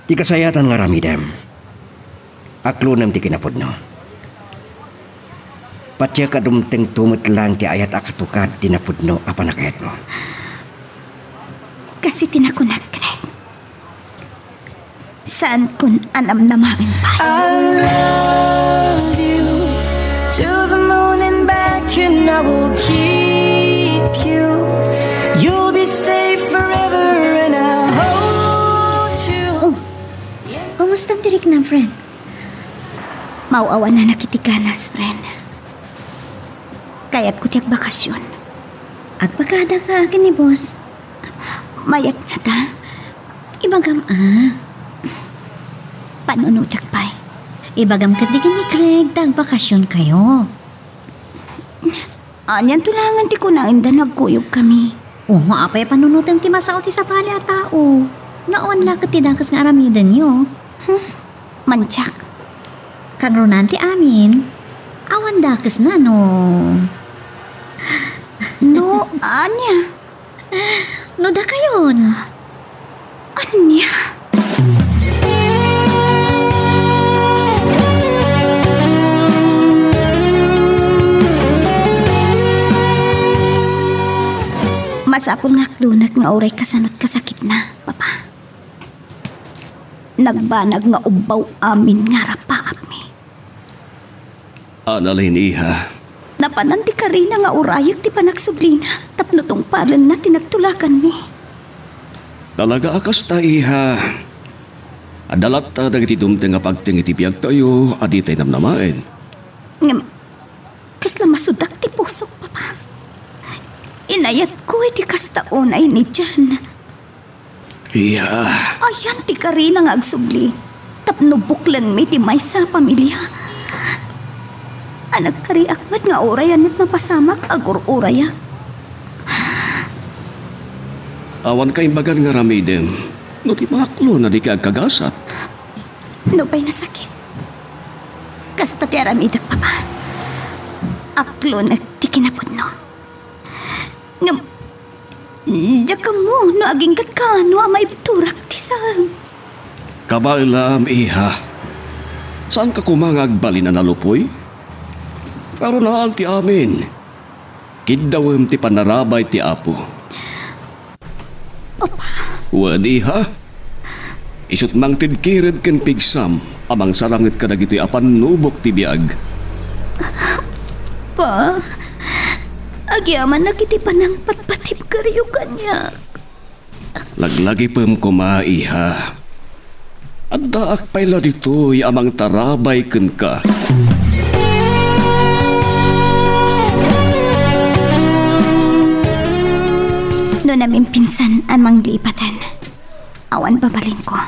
Ti kasayatan nga aramidem, aklonem ti kinapudno. Patiek a dumtengto met laeng ti ayat a katukad ti napudno a pannakayatmo. Kas iti nakunak, Greg. Saankon a namnamaen pay. I love you to the moon and back, and I will keep you. You'll be safe forever, and I hold you. Oh, kumusta ti riknam, friend? Maaw-awannanak iti ganas, friend. Kayatko ti agbakasyon. Agbakadaka ken ni boss. Mayat ngata. Ibagam a. Panunotek pay. Ibagam ketdi ken ni Craig ta agbakasyon kayo. Anian to laengen ti kunaenda no agkuyogkami? O, apay a panunotem ti masao ti sabali a tao? Nga awan la ket ti dakes nga aramidenyo. Hmm? Mantiak. Kangrunaan ti amin. Awan dakesna no. No, ania? No dakayon. Ania? Masapul nga aklonek nga uray kasano't kasakitna, Papa. Nagbanag nga ubbaw amin nga arapaapmi. Annalyn, iha. Napanan ti karina nga urayek ti panagsublina tapno tungpalenna ti nagtulakanmi. Talaga a kasta, iha. Adda latta dagiti dumteng a pagteng iti biagtayo a ditay namnamaen. Ngem, kasla masudak ti pusok, Papa. Inayatko iti kasta unay ni Jan. Iya. Ayan ti karina nga agsubli tapno buklenmi ti maysa a pamilia. A nagkariak met nga uray ania't mapasamak, agur-urayak. Awan kaimbagan nga aramidem no ti maaklo a dika agkagasat. Nupay nasakit, kasta ti aramidek, Papa. Aklonek ti kinapudno. Ngem, diak ammo no aginggatka no a maibturak ti saem. Kabaelam, iha. Saanka koma nga agbalin a nalupoy? Kangrunaan ti amin. Kiddawem ti pannarabay ti Apo. Papa. Wen, iha. Isu't mangted kired ken pigsam a mangsaranged kadagitoy a pannubok ti biag. Pa, agyamanak iti panangpatpatibkeryo kaniak. Laglagipem koma, iha. Addaak pay la ditoy a mangtarabay kenka. No namimpinsan a manglipaten, awan babalinko.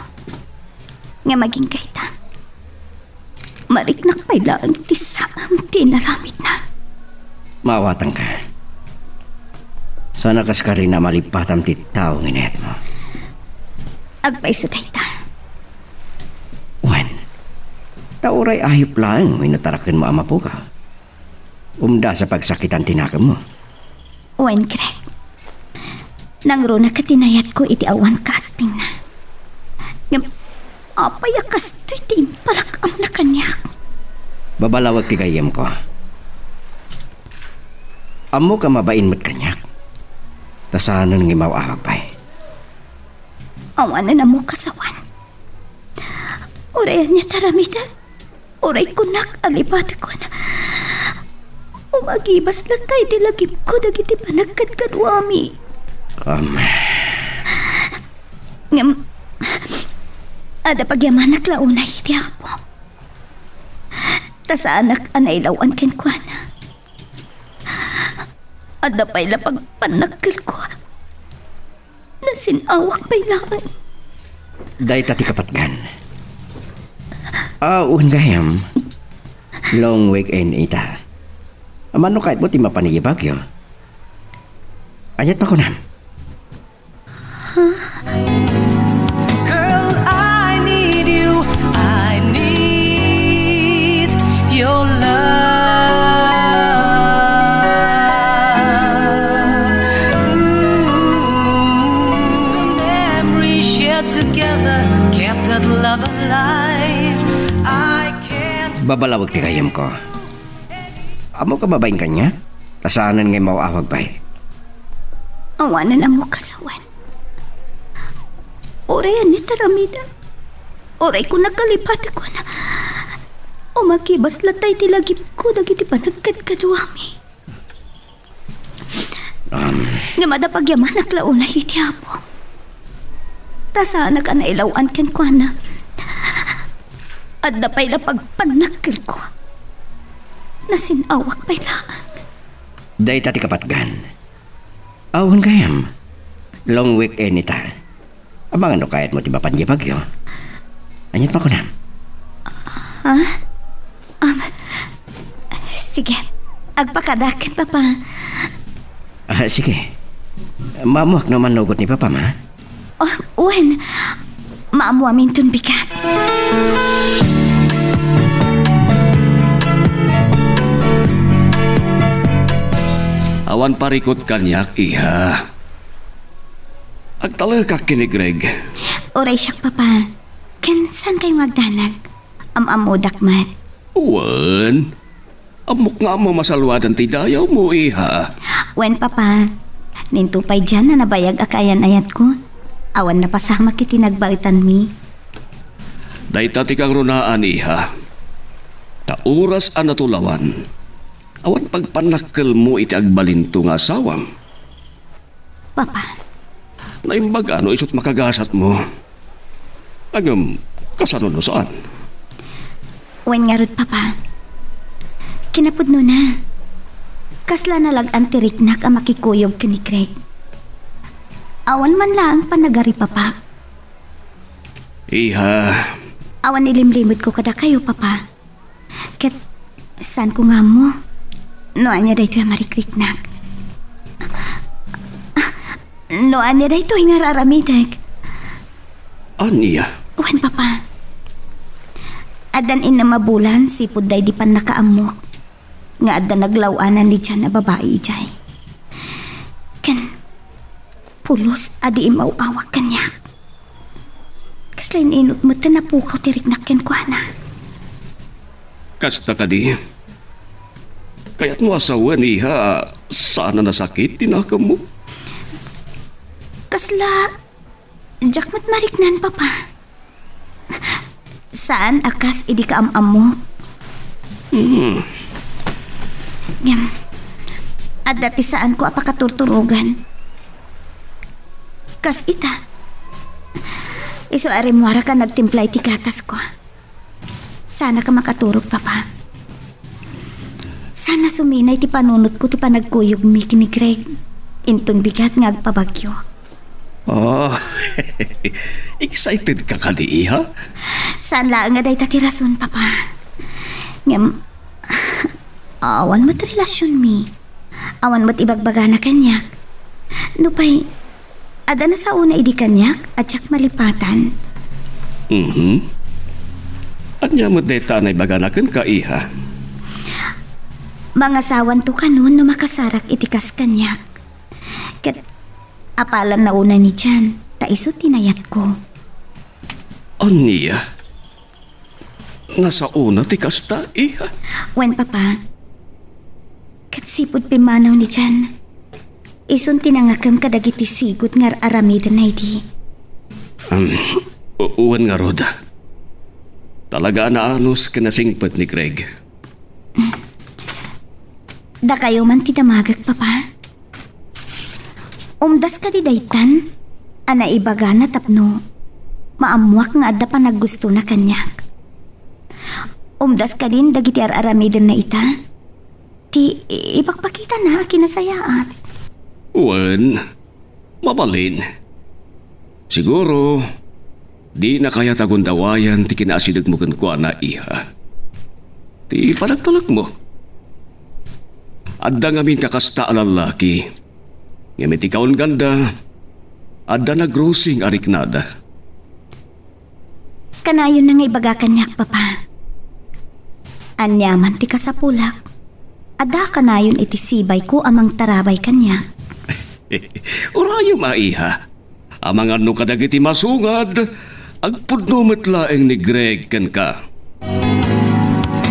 Ngem agingga ita, mariknak pay laeng ti saem ti inaramidna. Maawatanka. Saan a kas karina a malipatam ti tao nga inayatmo. Agpayso dayta. Wen, ta uray ayup laeng wenno tarakenmo a mapukaw. Umdas a pagsakitan ti nakemmo. Wen, Greg. Nangruna ket inayatko iti awan kaspingna. Ngem, apay a kastoy ti impalak-amna kaniak? Babalawek ti gayyemko. Ammok a mabain met kaniak. Ta saanen nga imaw-awag pay. Awanen ammok a sawan. Uray ania ti aramidek? Uray kunak a lipatekon, umagibas latta iti lagipko dagiti panagkadkaduami. Amen. Ngem, adda pagyamanak la unay iti Apo. Ta saanak a nailaw-an kenkuana. Adda pay la pagpannakkelko. Nasin-awak pay laeng. Dayta ti kapatgan. Ah, wen gayam. Long weekend ita. Mano kayatmo ti mapan idiay Baguio? Aniat makunam? Girl, I need you. I need your love. Ooh, the memory shared together kept that love alive. I can't. Babalawek ti gayamko. Ammok a babain kaniak? Ta saanen nga immaw-awag pay. Awanen ammok a sawen. Uray ania ti aramidek. Uray ko nagkalipatek wen. Umakibas latta iti lagipko dagiti panagkadkaduami. Um. Ngem adda pagyamanak la unay iti Apo. Ta saanak a nailaw-an kenkuana. Adda pay la pagpannakkelko. Nasin-awak pay laeng. Dayta ti kapatgan. Awan gayam. Long weekend ita. Amangan no kayatmo ti mapan idiay Baguio. Aniat makunam? Ha? Um, sige. Agpakadaken, Papa. Ah, sige. Maammoak no mannugot ni Papam, ha? Oh, wen. Maammoaminton bigat. Awan parikut kaniak, iha. Agtalekak ken ni Greg. Uray siak, Papa. Ken saan kayo nga agdanag? Am-ammodak met. Wen, ammok nga ammo masalwadan ti dayawmo, iha. Wen, Papa. Ninto pay dian a nabayag a kaayan-ayatko. Awan napasamak iti nagbaetanmi. Dayta ti kangrunaan, iha. Ta oras a natulawan, awan pagpannakkelmo iti agbalinto nga asawam. Papa. Naimbag a no isut makagasatmo. Ngem, kasano no saan? Wen ngarud, Papa. Kinapudnona, kasla nalag-an ti riknak a makikuyog ken ni Greg. Awan man laeng panagari, Papa. Iha. Awan ilimlimedko kadakayo, Papa. Ket saanko nga ammo no ania daytoy a marikriknak. No ania daytoy nga ar-aramidek. Ania? Wen, Papa. Addan innem a bulan sipud daydi pannakaammok nga adda naglaw-anan ni Jan a babai idiay. Ken pulos a di immaw-awag kaniak. Kasla in-inut met ta napukaw ti riknak kenkuana. Kasta kadi? Kayatmo a sawen, iha, a saan a nasakit ti nakemmo? Kasla, diak met mariknan, Papa. Saan a kas idi kaam-ammo. Hmm. Ngem, adda ti saanko a pakaturturogan. Kas ita. Isu a rimmuarak a nagtimpla iti gatasko. Saanak a makaturog, Papa. Saan a suminay ti panunotko ti panagkuyogmi ken ni Greg. Inton bigat nga agpabagyo. Oh, excited ka kadi, iha? Saan laeng nga dayta ti rason, Papa. Ngem, awan met relasionmi. Awan met ibagbagana kaniak. Nupay, adda nasaona idi kaniak a diak malipatan. Mhm. Ania met dayta a naibagana kenka, iha? Mangasawanto kanon no makasarak iti kas kaniak. Ket apalanna unay ni Jan, ta isu ti nayatko. Ania? Nasaona ti kasta, iha? Wen, Papa. Ket sipud pimmanaw ni Jan, isun ti nangakem kadagiti sigud nga ar-aramidenna idi. Um, u-, wen ngarud. Talaga a naanus ken nasingpet ni Greg. Dakayo man ti damagek, Papa. Umdas kadi daytan a naibagana tapno maammoak nga adda panaggustona kaniak? Umdas kadin dagiti ar-aramidenna ita ti ipakpakitana a kinasayaat? Wen, mabalin. Siguro, Dina kayat a gundawayan ti kinaasidegmo kenkuana, iha. Ti panagtalekmo. Adda ngamin kakasta a lallaki. Ngem iti kaunganda, adda nagrusing a riknada. Kanayon na nga ibaga kaniak, Papa. Aniaman ti kasapulak, adda kanayon iti sibayko a mangtarabay kaniak. Urayem a, iha. Amangan no kadagiti masungad, agpudno met laeng ni Greg kenka.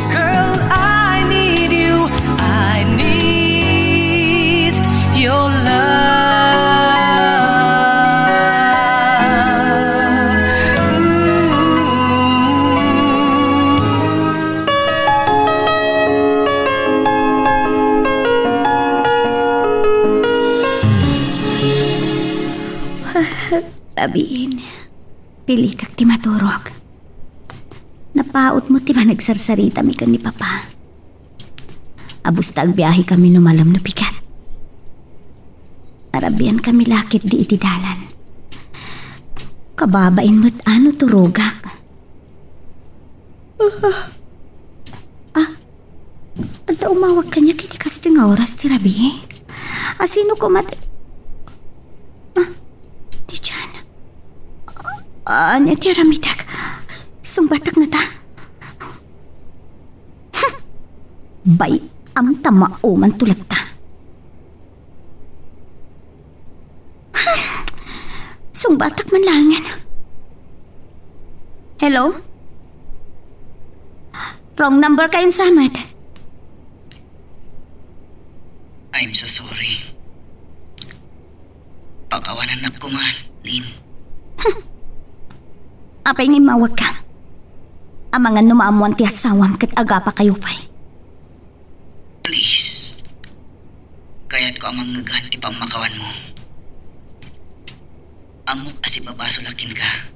Girl, I need you. I need your love. Ooh. Rabiin, pilitek ti maturog. Napautmo ti panagsarsaritami ken ni Papa. Abusta agbiahekami no malem no pigat. Arabiankami la ketdi iti dalan. Kababain met a no turogak. Ah, adda umawag kaniak iti kastoy nga oras ti rabii. A, sino koma ti, ah, ni Jan. Ah, ania ti aramidek? Sungbatak ngata? Hmm. Bay-am ta mao man to latta. Sungbatak man laengen. Hello? Wrong number kayon sa met. I'm so sorry. Pakawanannak koma, Lynn. Apay nga immawagka? Amangan no maammoan ti asawam ket agapakayo pay. Please. Kayatko a mangngegan ti pammakawanmo. Ammok a sibabasol a kenka.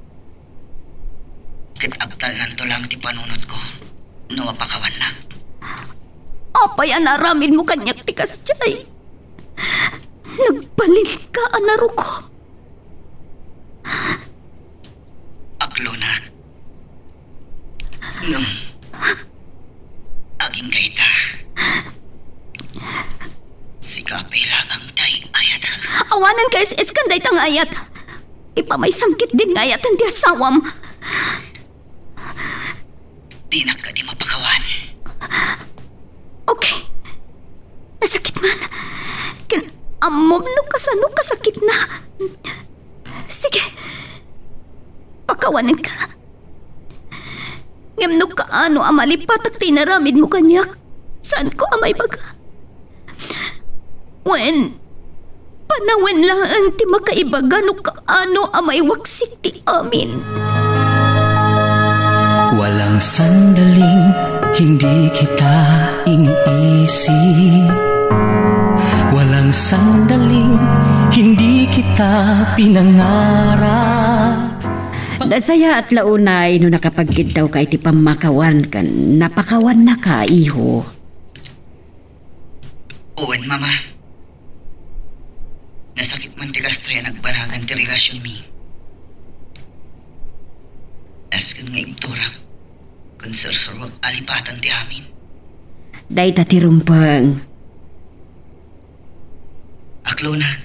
Ket abtalnanto laeng ti panunotko no mapakawannak. Apay a naaramidmo kaniak ti kasdiay? Nagbalinka a narukob. Aklonak. Ngem, agingga ita. Sika pay laeng ti ay-ayatek. Awanen ka is-iskan dayta nga ayat. Ipamaysam ketdin nga ayaten ti asawam. Dinak kadi mapakawan. Okay. Nasakit man. Ken ammom no kasano kasakitna. Sige. Pakawanenka. Ngem no kaano a malipatak ti inaramidmo kaniak, saanko a maibaga. Wen, panawen laeng ti makaibaga no kaano a maiwaksik ti amin. Walang sandaling hindi kita iniisip. Walang sandaling hindi kita pinangarap. Nasayaat la unay no nakapagkiddawka iti pammakawan ken napakawannaka, iho. Wen, Mama. Nasakit man ti kastoy a nagbanagan ti relasionmi. Nasken nga ibturak ken sursuruak a lipatan ti amin. Dayta ti rumbeng. Aklonak,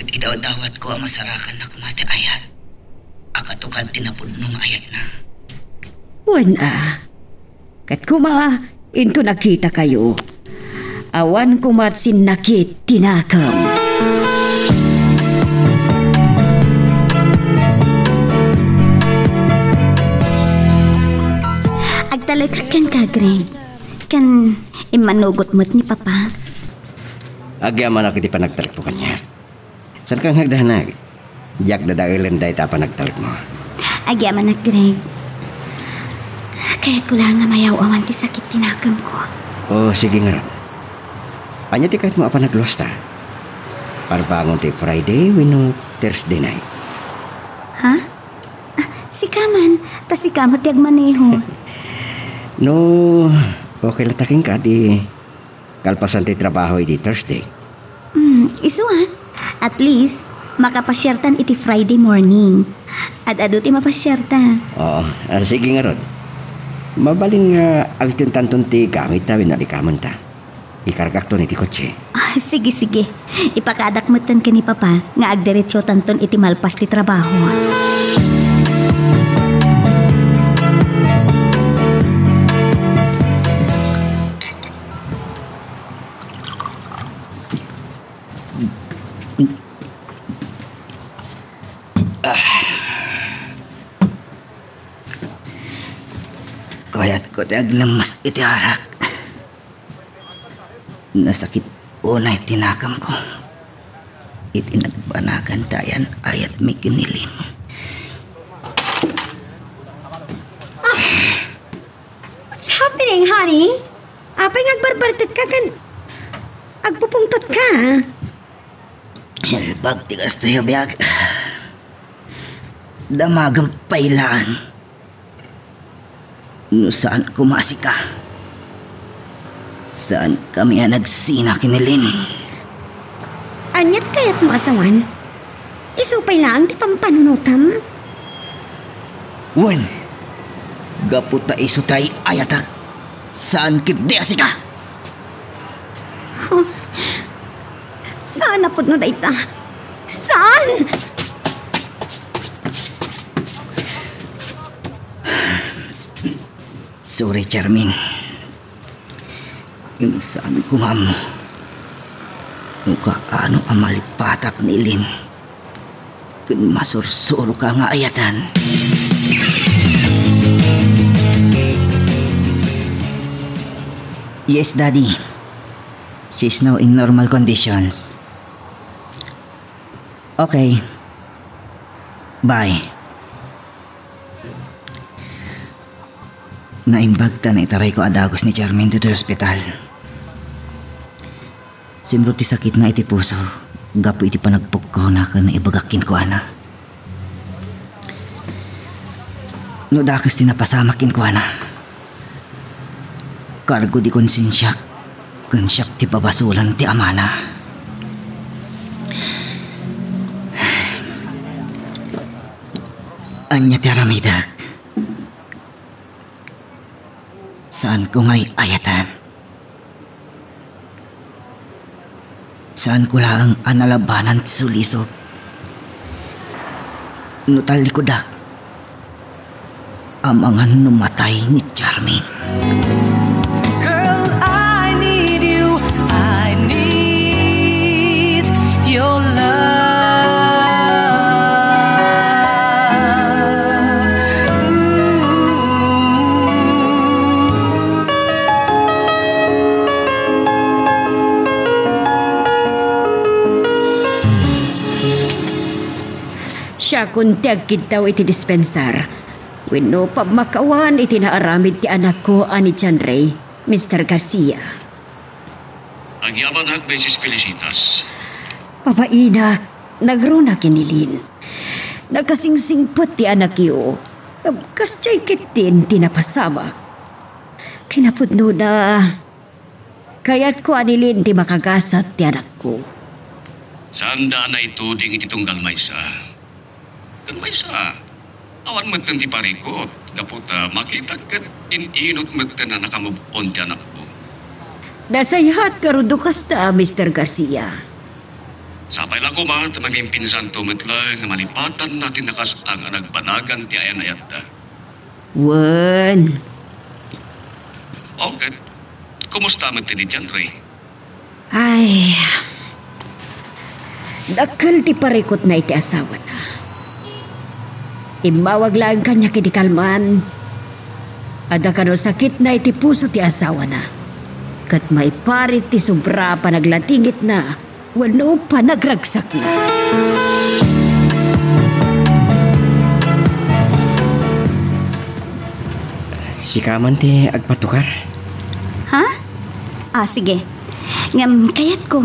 ket idawdawatko a masarakanna koma ti ayat a katukad ti napudno nga ayatna. Wen a, ket koma, into nagkitakayo, awan koma sinnakit ti nakem. Agtalekak kenka, Greg. Ken immanugot met ni Papa. Agyamanak iti panagtalekmo kaniak. Saanka nga agdanag? Diak dadaelen dayta a panagtalekmo. Agyamanak, Greg. Kayatko la nga mayaw-awan ti sakit ti nakemko. O, sige ngarud. Ania ti kayatmo a panagluasta? Parbangon ti Friday wenno Thursday night? Ha? Ah, sika man. Ta sika met ti agmaneho. No, okay la ta kenka, di kalpasan ti trabaho iti Thursday. Hmm, isu a. At least, Makapasiartan iti Friday morning. Ad-adu ti mapasiarta. Oo, ah, sige ngarud. Mabalin nga awitentanton ti gamitta wenno likamenta. Ikargakton iti kotse. Ah, sige, sige. Ipakaadak metten ken ni Papa nga agdiretsotanton iti malpas ti trabaho. Kayatko ti aglemmes iti arak. Nasakit unay ti nakemko iti nagbanagan ti ayan-ayatmi ken ni Lynn. What's happening, honey? Apay nga agbarbartekka ken agpupungtotka? Nalbag ti kastoy a biag. Damagem pay laeng. No saan koma a sika, saankami a nagsina ken ni Lynn. Ania ti kayatmo a sawen? Isu pay laeng ti pampanunotem? Wen, gapu ta isu ti ay-ayatek, saan ketdi a sika. Huh. Saan a pudno dayta? Saan? Sorry, Charmin. Saan ko nga ammo no kaano a malipatak ni Lynn ken masursuroka nga ayatan. Yes, Daddy. She's now in normal conditions. Okay. Bye. Naimbag ta naitarayko a dagus ni Charmin ditoy ospital. Simrot ti sakitna iti puso gapu iti panagpukkawna ken naibagak kenkuana. No dakes ti napasamak kenkuana, kargo ti konsensiak ken siak ti babasolan ti amana. Ania ti aramidek? Saanko nga ay-ayatan. Saanko laeng a nalabanan ti sulisog. No tallikudak, amangan no matay ni Charmin. Girl, I need you. I need your love. Ooh. Siakon ti agkiddaw iti dispensar wenno pammakawan iti naaramid ti anakko a ni John Ray, Mister Garcia. Agyamanak, Misis Felicitas. Babainak, nagruna ken ni Lynn. Nakasingsingpet ti anakyo. Kas diay ketdin ti napasamak. Kinapudnona, kayatko a ni Lynn ti makagasat ti anakko. Saanda a naituding iti tunggal maysa. Ken maysa, awan metten ti parikut, gapu ta makitak ket in-inut metten a nakamove-on ti anakko. Nasayaat ngarud no kasta, Mister Garcia. Sapay la koma ta maminpinsanto met laeng nga malipatanna ti nakasang a nagbanagan ti ayan-ayatta. Wen. O, ket kumusta met ni John Ray? Ay, dakkel ti parikutna iti asawana. Immawag laeng kaniak idi kalman. Adda kano sakitna iti puso ti asawana, ket maiparit ti sobra a panaglatingitna wenno panagragsakna. Sika man ti agpatukar? Ha? Ah, sige. Ngem kayatko,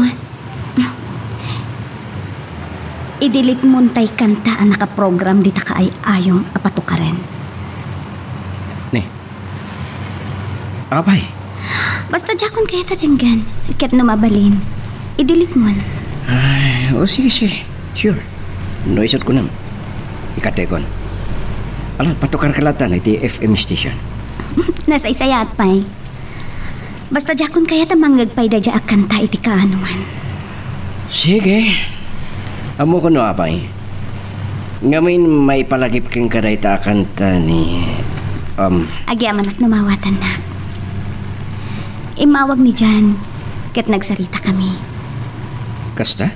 i-delete mon tay kanta a nakaprogram dita kaay-ayom a patukaren. Ne? Apay? Basta diakon kayat a denggen. Ket no mabalin, i-delete mon. Ay, o, sige, sige. Sure. No isut' kunam, ikatekon. Ala, patukarka latta iti F M station. Nasaysayaat pay. Basta diakon kayat a mangngeg pay daydiay a kanta iti kaanoan. Sige. Ammokon no apay. Ngamin, maipalagip kenka dayta a kanta ni, um, Agyamanak no mawatannak. Immawag ni John, ket nagsaritakami. Kasta?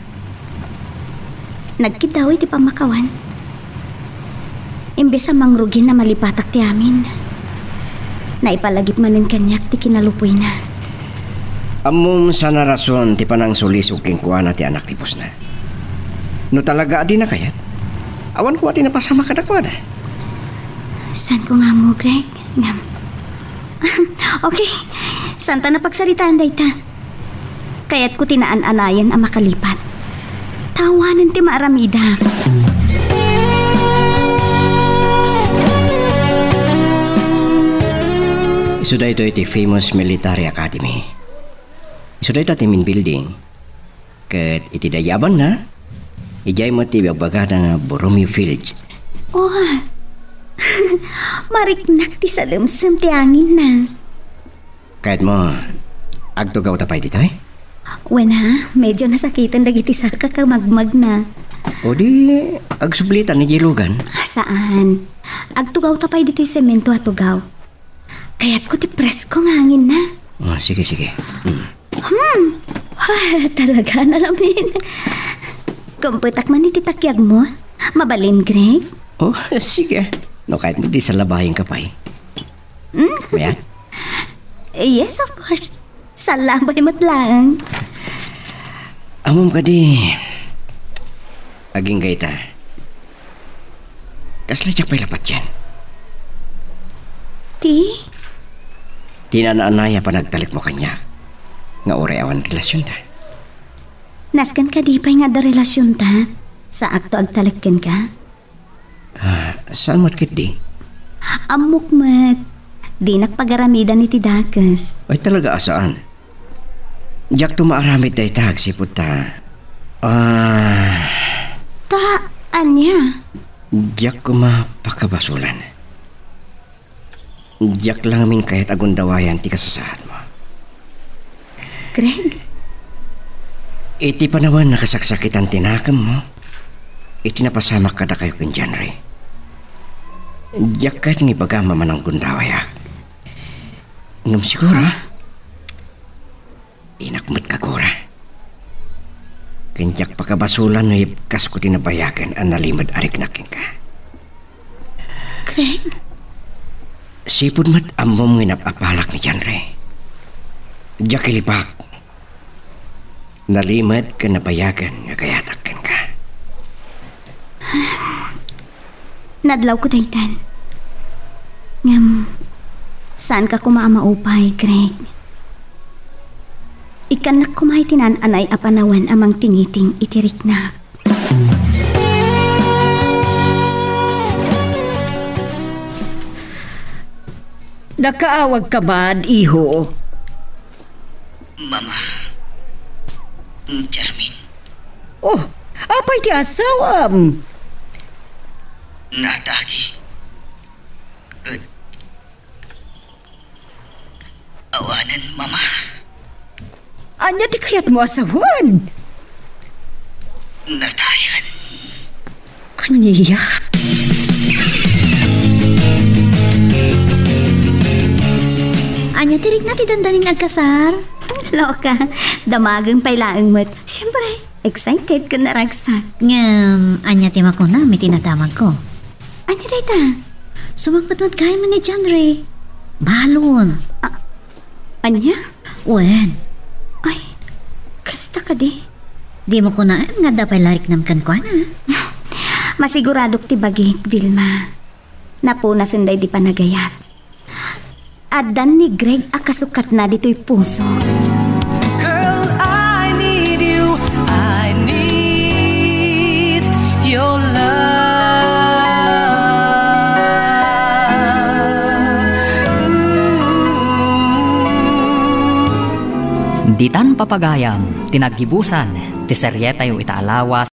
Nagkiddaw iti pammakawan. Imbes a mangrugin a malipatak ti amin, naipalagip manen kaniak ti kinalupuyna. Ammom, saan a rason ti panangsulisog kenkuana ti anak ti pusna. No talaga a dina kayat, awan koma ti napasamak kadakuada. Saanko nga ammo, Greg. Ngem, okay, saanta a pagsaritaan dayta. Kayatko ti naan-anayen a makalipat. Ta awanen ti maaramidak. Isu daytoy ti famous military academy. Isu dayta ti main building. Ket iti dayabanna, idiay met ti ibagbagada nga Borromeo Field. Oh, mariknak ti salemsem ti anginna. Kayatmo, agtugawta pay ditoy? Wen ha, medyo nasakiten dagiti sakak a magmagna. O di, agsublitan idiay lugan? Ah, saan. Agtugawta pay ditoy semento a tugaw. Kayatko ti presko nga anginna. Ah, sige, sige. Mm. Hmm. Ah, talaga, nalamin. Kumpetak man iti takiagmo. Mabalin, Greg? Oh, sige. No, kayatmo, di salabayenka pay. Hmm? Mayat? Yes, of course. Salabay met laeng. Ammom kadi, agingga ita. Kasla diak pay la patien. Ti? Ti naan-anay a panagtalekmo kaniak nga uray awan relasionta. Nasken kadi pay nga adda relasionta? Saakto agtalek kenka? Ah, saan met ketdi? Ammok met. Dinak pagaramidan iti dakes. Ay, talaga a saan. Diakto maaramid dayta agsipud ta, ah, Ta ania? Diak koma pakabasolan. Diak la ngamin kayat a gundawayan ti kasasaadmo. Greg? Iti panawen, nakasaksakitan ti nakemmo iti napasamak kadakayo ken John Ray. Diak kayat nga ibagam a mananggundawayak. Ngem siguro, dinak met kagura. Ken diak pakabasolan no ibkasko ti nabayagen a nalimed a riknak kenka. Craig? Sipud met ammom nga inap-apalak ni John Ray. Diak ilibak. Nalimed ken nabayagen nga kayatak kenka. Nadlawko daytan. Ngem, saanka koma a maupay, Greg. Ikkannak koma iti naan-anay a panawen a mangtingiting iti riknak. Nakaawagka man, iho? Mama. Charmin. Oh, apay ti asawam? Nadagi. Ket awanen, Mama. Ania ti kayatmo a sawen? Natayan. Ania? Ania ti rikna ti dandanin nga agkasar? Loka, damagen pay laeng met. Siempre, excited ken naragsak. Ngem, ania ti makunam iti nadamagko? Ania dayta? Sumangpet met gayam ni John Ray. Balon. A-, ania? Wen. Ay, kasta kadi? Dimo kunaen nga adda pay la riknam kenkuana? Masiguradok ti bagik, Vilma. Napunasen daydi panagayat. Addan ni Greg a kasukatna ditoy pusok. Girl, I need you. I need your love. Ditan papagayam ti naggibusan ti serietayo ita a lawas.